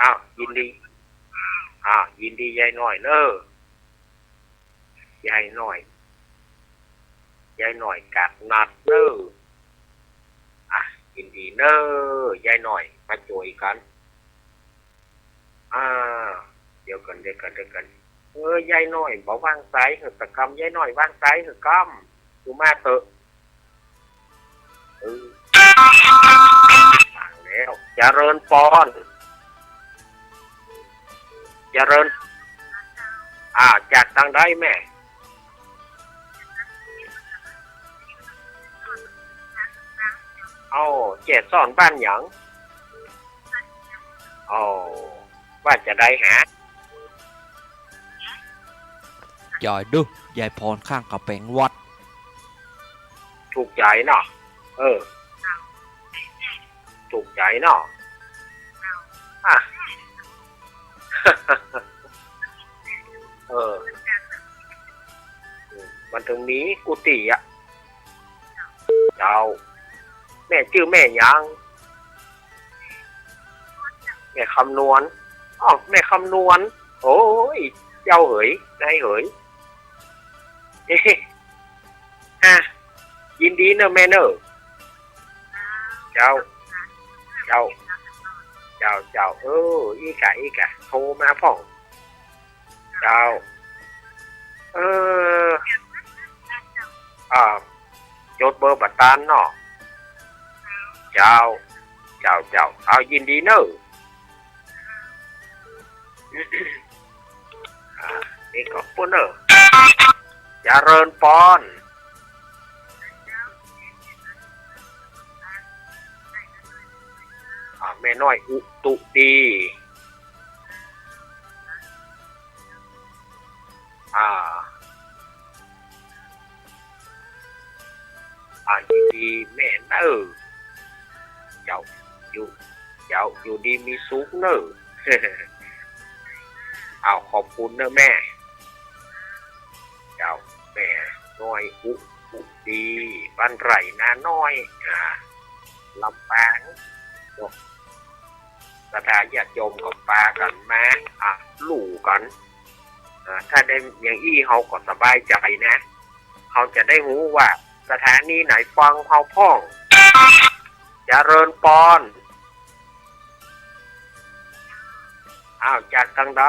อ้าว ยินดี อ้าว ยินดียายน้อยเน่อ ยายน้อย ยายน้อยกาดนัดเน่อ อ่ะ ยินดีเน่อ ยายน้อย มาจ่วยกั๋น อ่า เดี๋ยวก่อน เดี๋ยวก่อน เดี๋ยวก่อน เออ ยายน้อย บ่วางสายหื้อสักกำ ยายน้อย วางสายหื้อกำ ดูมาเต๊อะ เออ วางแล้ว เจริญปอน เจริญ อ่า จากตางใดแม่ เอ้า แจ้ซ้อนบ้านหยัง เอ้า ว่าจะได้หา จ่อยดู ยายปอนข้างก๋ำแปงวัด ถูกใจ๋เนาะ เออ ถูกใจ๋เนาะ อ่ะ เออ มันเถิงมีกุฏิอะ เจ้า แม่จื้อแม่หยัง แม่คำนวณ อ้อ แม่คำนวณ โอ้ย เจ้าเหย นายเหย เอ๊ะ อ่ะ ยินดีเน่อแม่เน่อ เจ้า เจ้า เจ้า เจ้า เออ อี้ก่ะ อี้ก่ะ โทรมาพ่อง เจ้า เออ อ่า จดเบอร์บ่ตานเนาะ เจ้า เจ้า เจ้า เอา ยินดีเน่อ อ่า นี่ก็ปู้นเน่อ เจริญปอน อ่า แม่น้อยอุตุดี อ่า อ่า ดีๆ แม่เน่อ เจ้า อยู่ เจ้า อยู่ดีมีสุขเน่อ อ้าว ขอบคุณเน่อแม่ เจ้า แม่น้อยอุ อุดี บ้านไร่นาน้อย อ่า ลำปาง เนาะ ศรัทธาญาติโยมก็ปากั๋นมา อ่ะ ลู่กั๋น อ่า ถ้าได้อย่างอี้เฮาก็สบายใจ๋นะ เฮาจะได้ฮู้ว่าสถานีไหนฟังเฮาพ่อง เจริญปอน อ้าว จากตางใด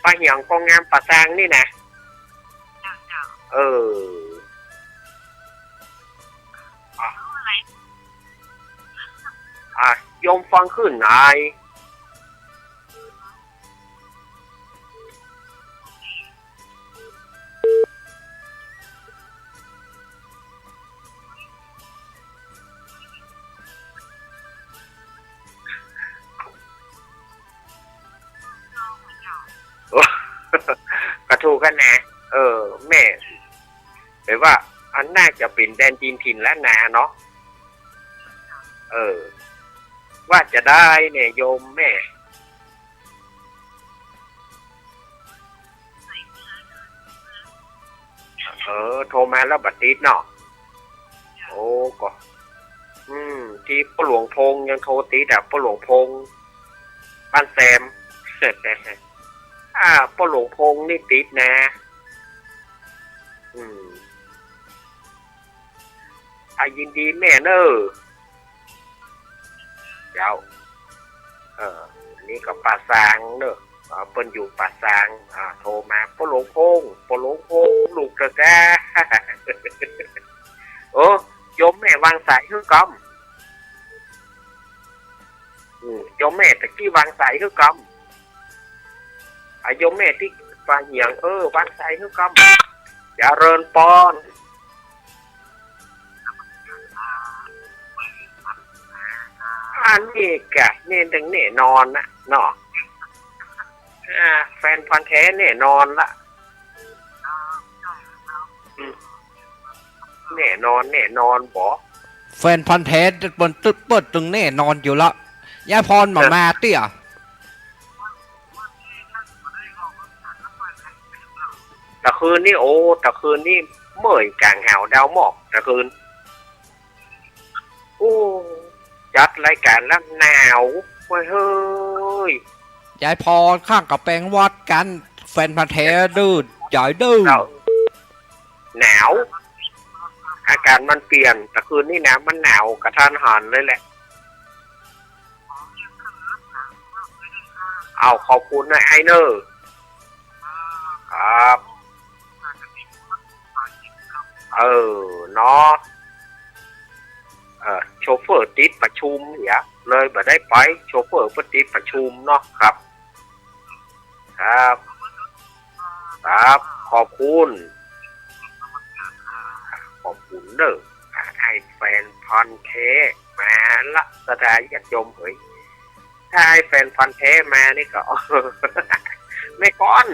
ป้าเหียงโกงามป่าซางนี่นะ เจ้า เจ้า เออ อ่ะ อ่ะ โยมฟังขึ้นไหน ก็ถูกกั๋นนะ เออ แม่ แต่ว่าอันน่าจะเป๋นแดนดินถิ่นล้านนาเนาะ เออ ว่าจะได้เนี่ยโยมแม่ เออ โทรมาแล้วบ่ติดเนาะ โอ้ ก็ อืม ตี้ป้อหลวงพงษ์ยังโทรติดอะ ป้อหลวงพงษ์ บ้านแซม อ่า ป้อหลวงพงษ์นี่ติดนะ อืม อ่ะ ยินดีแม่เน่อ เจ้า เออ อันนี้ก็ป้าซางเน่อ อ่า เปิ้นอยู่ป้าซาง อ่า โทรมา ป้อหลวงพงษ์ ป้อหลวงพงษ์ ลูกเต๊อะก้า โอ้ โยมแม่วางสายหื้อก่อม อืม โยมแม่ตะกี้วางสายหื้อก่อม อ่ะ โยมแม่ตี้ป่าเหียง เออ วางสายหื้อก่อม เจริญปอน อันนี้กะ นี่ตึงแน่นอนนะเนาะ อ่า แฟนพันธุ์แท้แน่นอนละ อืม แน่นอน แน่นอนบ่ แฟนพันธุ์แท้เปิ้นตึ๊ด เปิ้นตึงแน่นอนอยู่ละ ยายพรบ่มาเตี้ย ตะคืนนี้ โอ้ ตะคืนนี้เมื่อยก๋างหาวดาวหมอก ตะคืน โอ้ จัดรายก๋านแล้วหนาวเว้ยเฮ้ย ยายพร ข้างก็เป๋นหวัดกั๋น แฟนพันธุ์แท้ดื้อ จ๋ายดื้อ หนาว หนาว อากาศมันเปลี่ยน ตะคืนนี้นะ มันหนาวกะทันหันเลยแหละ เอา ขอบคุณนะไอ้เน่อ ครับ เออ เนาะ เออ โชเฟอร์ติดประชุมเหีย เลยบ่ได้ไป โชเฟอร์เปิ้นติดประชุมเนาะ ครับ ครับ ครับ ขอบคุณ ขอบคุณเน่อ อ่ะ ไอ้แฟนพันธุ์แท้มาละ ศรัทธาญาติโยมเหย ถ้าไอ้แฟนพันธุ์แท้มานี่ก็ แม่ก้อน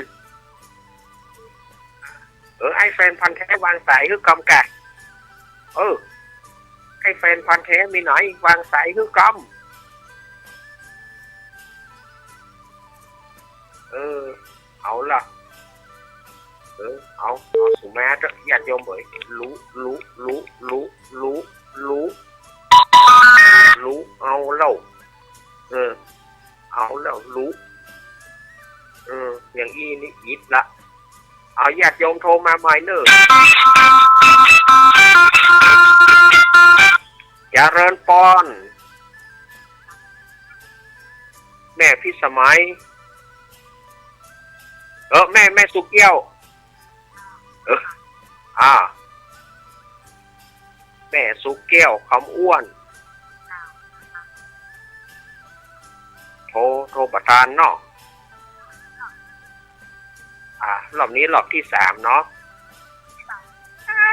เออ ไอ้แฟนพันธุ์แท้วางสายหื้อก่อมกะ เออ ไอ้แฟนพันธุ์แท้มีไหน วางสายหื้อก่อม เออ เอาละ เออ เอา เอาสุมาเต๊อะ ญาติโยมเหย ลุ ลุ ลุ ลุ เอาแล้ว เออ เอาแล้ว ลุ เออ อย่างอี้นี่อิดละ เอา ญาติโยมโทรมาใหม่เน่อ เจริญปอน แม่พิสมัย เออ แม่ แม่สุแก้ว เออ อ่า แม่สุแก้ว คำอ้วน โทร โทรบ่ตานเนาะ อ่ะ รอบนี้รอบตี้สามเนาะ อ่า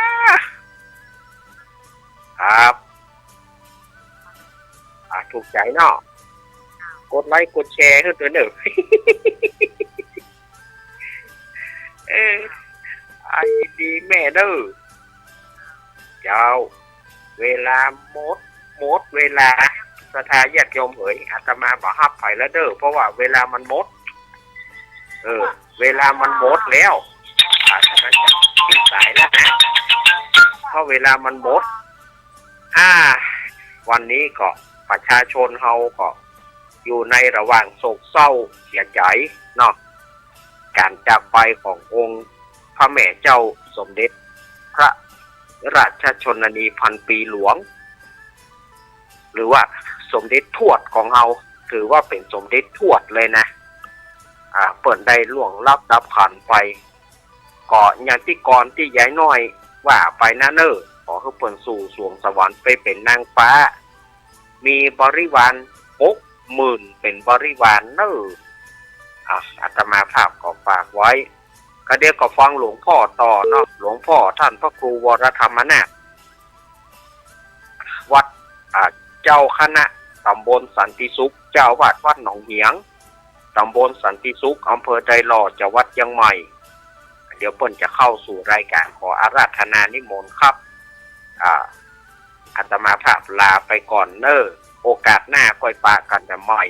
ครับ อ่ะ ถูกใจ๋เนาะ กดไลก์กดแชร์หื้อตวยเน่อ เออ อ่ะ ยินดีแม่เน่อ เจ้า เวลาหมด หมดเวลา ศรัทธาญาติโยมเหย อาตมาบ่ฮับใผละเน่อ เพราะว่าเวลามันหมด เออ เวลามันหมดแล้ว อ่ะ อาตมาจะปิดสายแล้วนะ เพราะเวลามันหมด อ่า วันนี้ก็ประชาชนเฮาก็อยู่ในระหว่างโศกเศร้าเสียใจ๋เนาะ ก๋านจากไปขององค์พระแม่เจ้าสมเด็จพระราชชนนีพันปีหลวง หรือว่าสมเด็จทวดของเฮา ถือว่าเป๋นสมเด็จทวดเลยนะ อ่า เปิ้นได้ล่วงลับดับขันไป ก็ญาติกรตี้ยายน้อยว่าไปนาเน่อ ขอหื้อเปิ้นสู่สวงสวรรค์ไปเป๋นนางฟ้า มีบริวารหกหมื่นเป๋นบริวารเน่อ อ่ะ อาตมาภาพก็ฝากไว้ ก็เดี๋ยวก็ฟังหลวงพ่อต่อเนาะ หลวงพ่อต้านพระครูวรธรรมนาถ วัด อ่า เจ้าคณะต๋ำบลสันติสุข เจ้าอาวาสวัดหนองเหียง ต๋ำบลสันติสุข อำเภอไดหล่อ จังหวัดเจียงใหม่ เดี๋ยวเปิ้นจะเข้าสู่รายก๋านขออาราธนานิมนต์ครับ อ่า อาตมาภาพลาไปก่อนเน่อ โอกาสหน้าก้อยปะกั๋นใหม่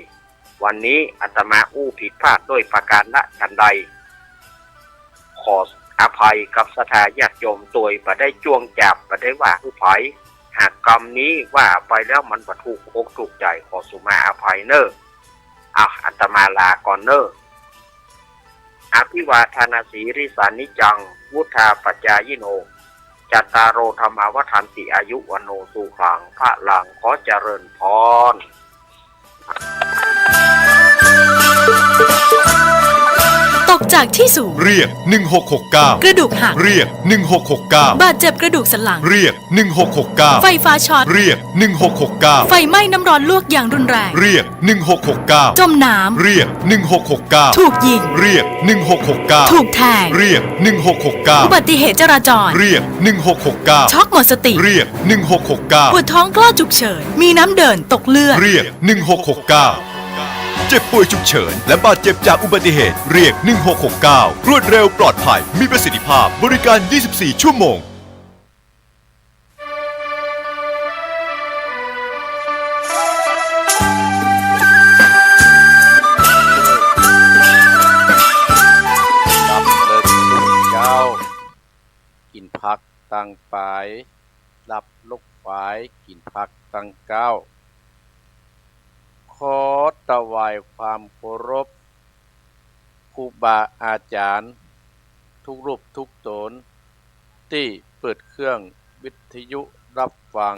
วันนี้อาตมาอู้ผิดพลาดโดยประก๋านละฉันใด ขออภัยกับศรัทธาญาติโยมตวย บ่ได้จ้วงจาบ บ่ได้ว่าหื้อใผ หากกำนี้ว่าไปแล้วมันบ่ถูกอกถูกใจ๋ ขอสุมาอภัยเน่อ อ่ะ อาตมาลาก่อนเน่อ อภิวาทนสีลิสานิจจัง วุฑฒาปจายิโน จัตตาโร ธัมมา วัฑฒันติ อายุ วัณโณ สุขัง พลัง ขอเจริญพร ตกจากที่สูง เรียก หนึ่งหกหกเก้า กระดูกหัก เรียก หนึ่งหกหกเก้า บาดเจ็บกระดูกสันหลัง เรียก หนึ่งหกหกเก้า ไฟฟ้าช็อต เรียก หนึ่งหกหกเก้า ไฟไหม้น้ำร้อนลวกอย่างรุนแรง เรียก หนึ่งหกหกเก้า จมน้ำ เรียก หนึ่งหกหกเก้า ถูกยิง เรียก หนึ่งหกหกเก้า ถูกแทง เรียก หนึ่งหกหกเก้า อุบัติเหตุจราจร เรียก หนึ่งหกหกเก้า ช็อกหมดสติ เรียก หนึ่งหกหกเก้า ปวดท้องคลอดฉุกเฉิน มีน้ำเดิน ตกเลือด เรียก หนึ่งหกหกเก้า เจ็บป่วยฉุกเฉิน และบาดเจ็บจากอุบัติเหตุ เรียก หนึ่งหกหกเก้า รวดเร็ว ปลอดภัย มีประสิทธิภาพ บริการ ยี่สิบสี่ ชั่วโมง หลับเลิกเจ๊า กิ๋นผักตังป๋าย หลับลุกฝาย กิ๋นผักตังเก๊า ขอถวายความเคารพ ครูบาอาจ๋ารย์ กู้รูปกู้ต๋น ตี้เปิดเครื่องวิทยุฮับฟัง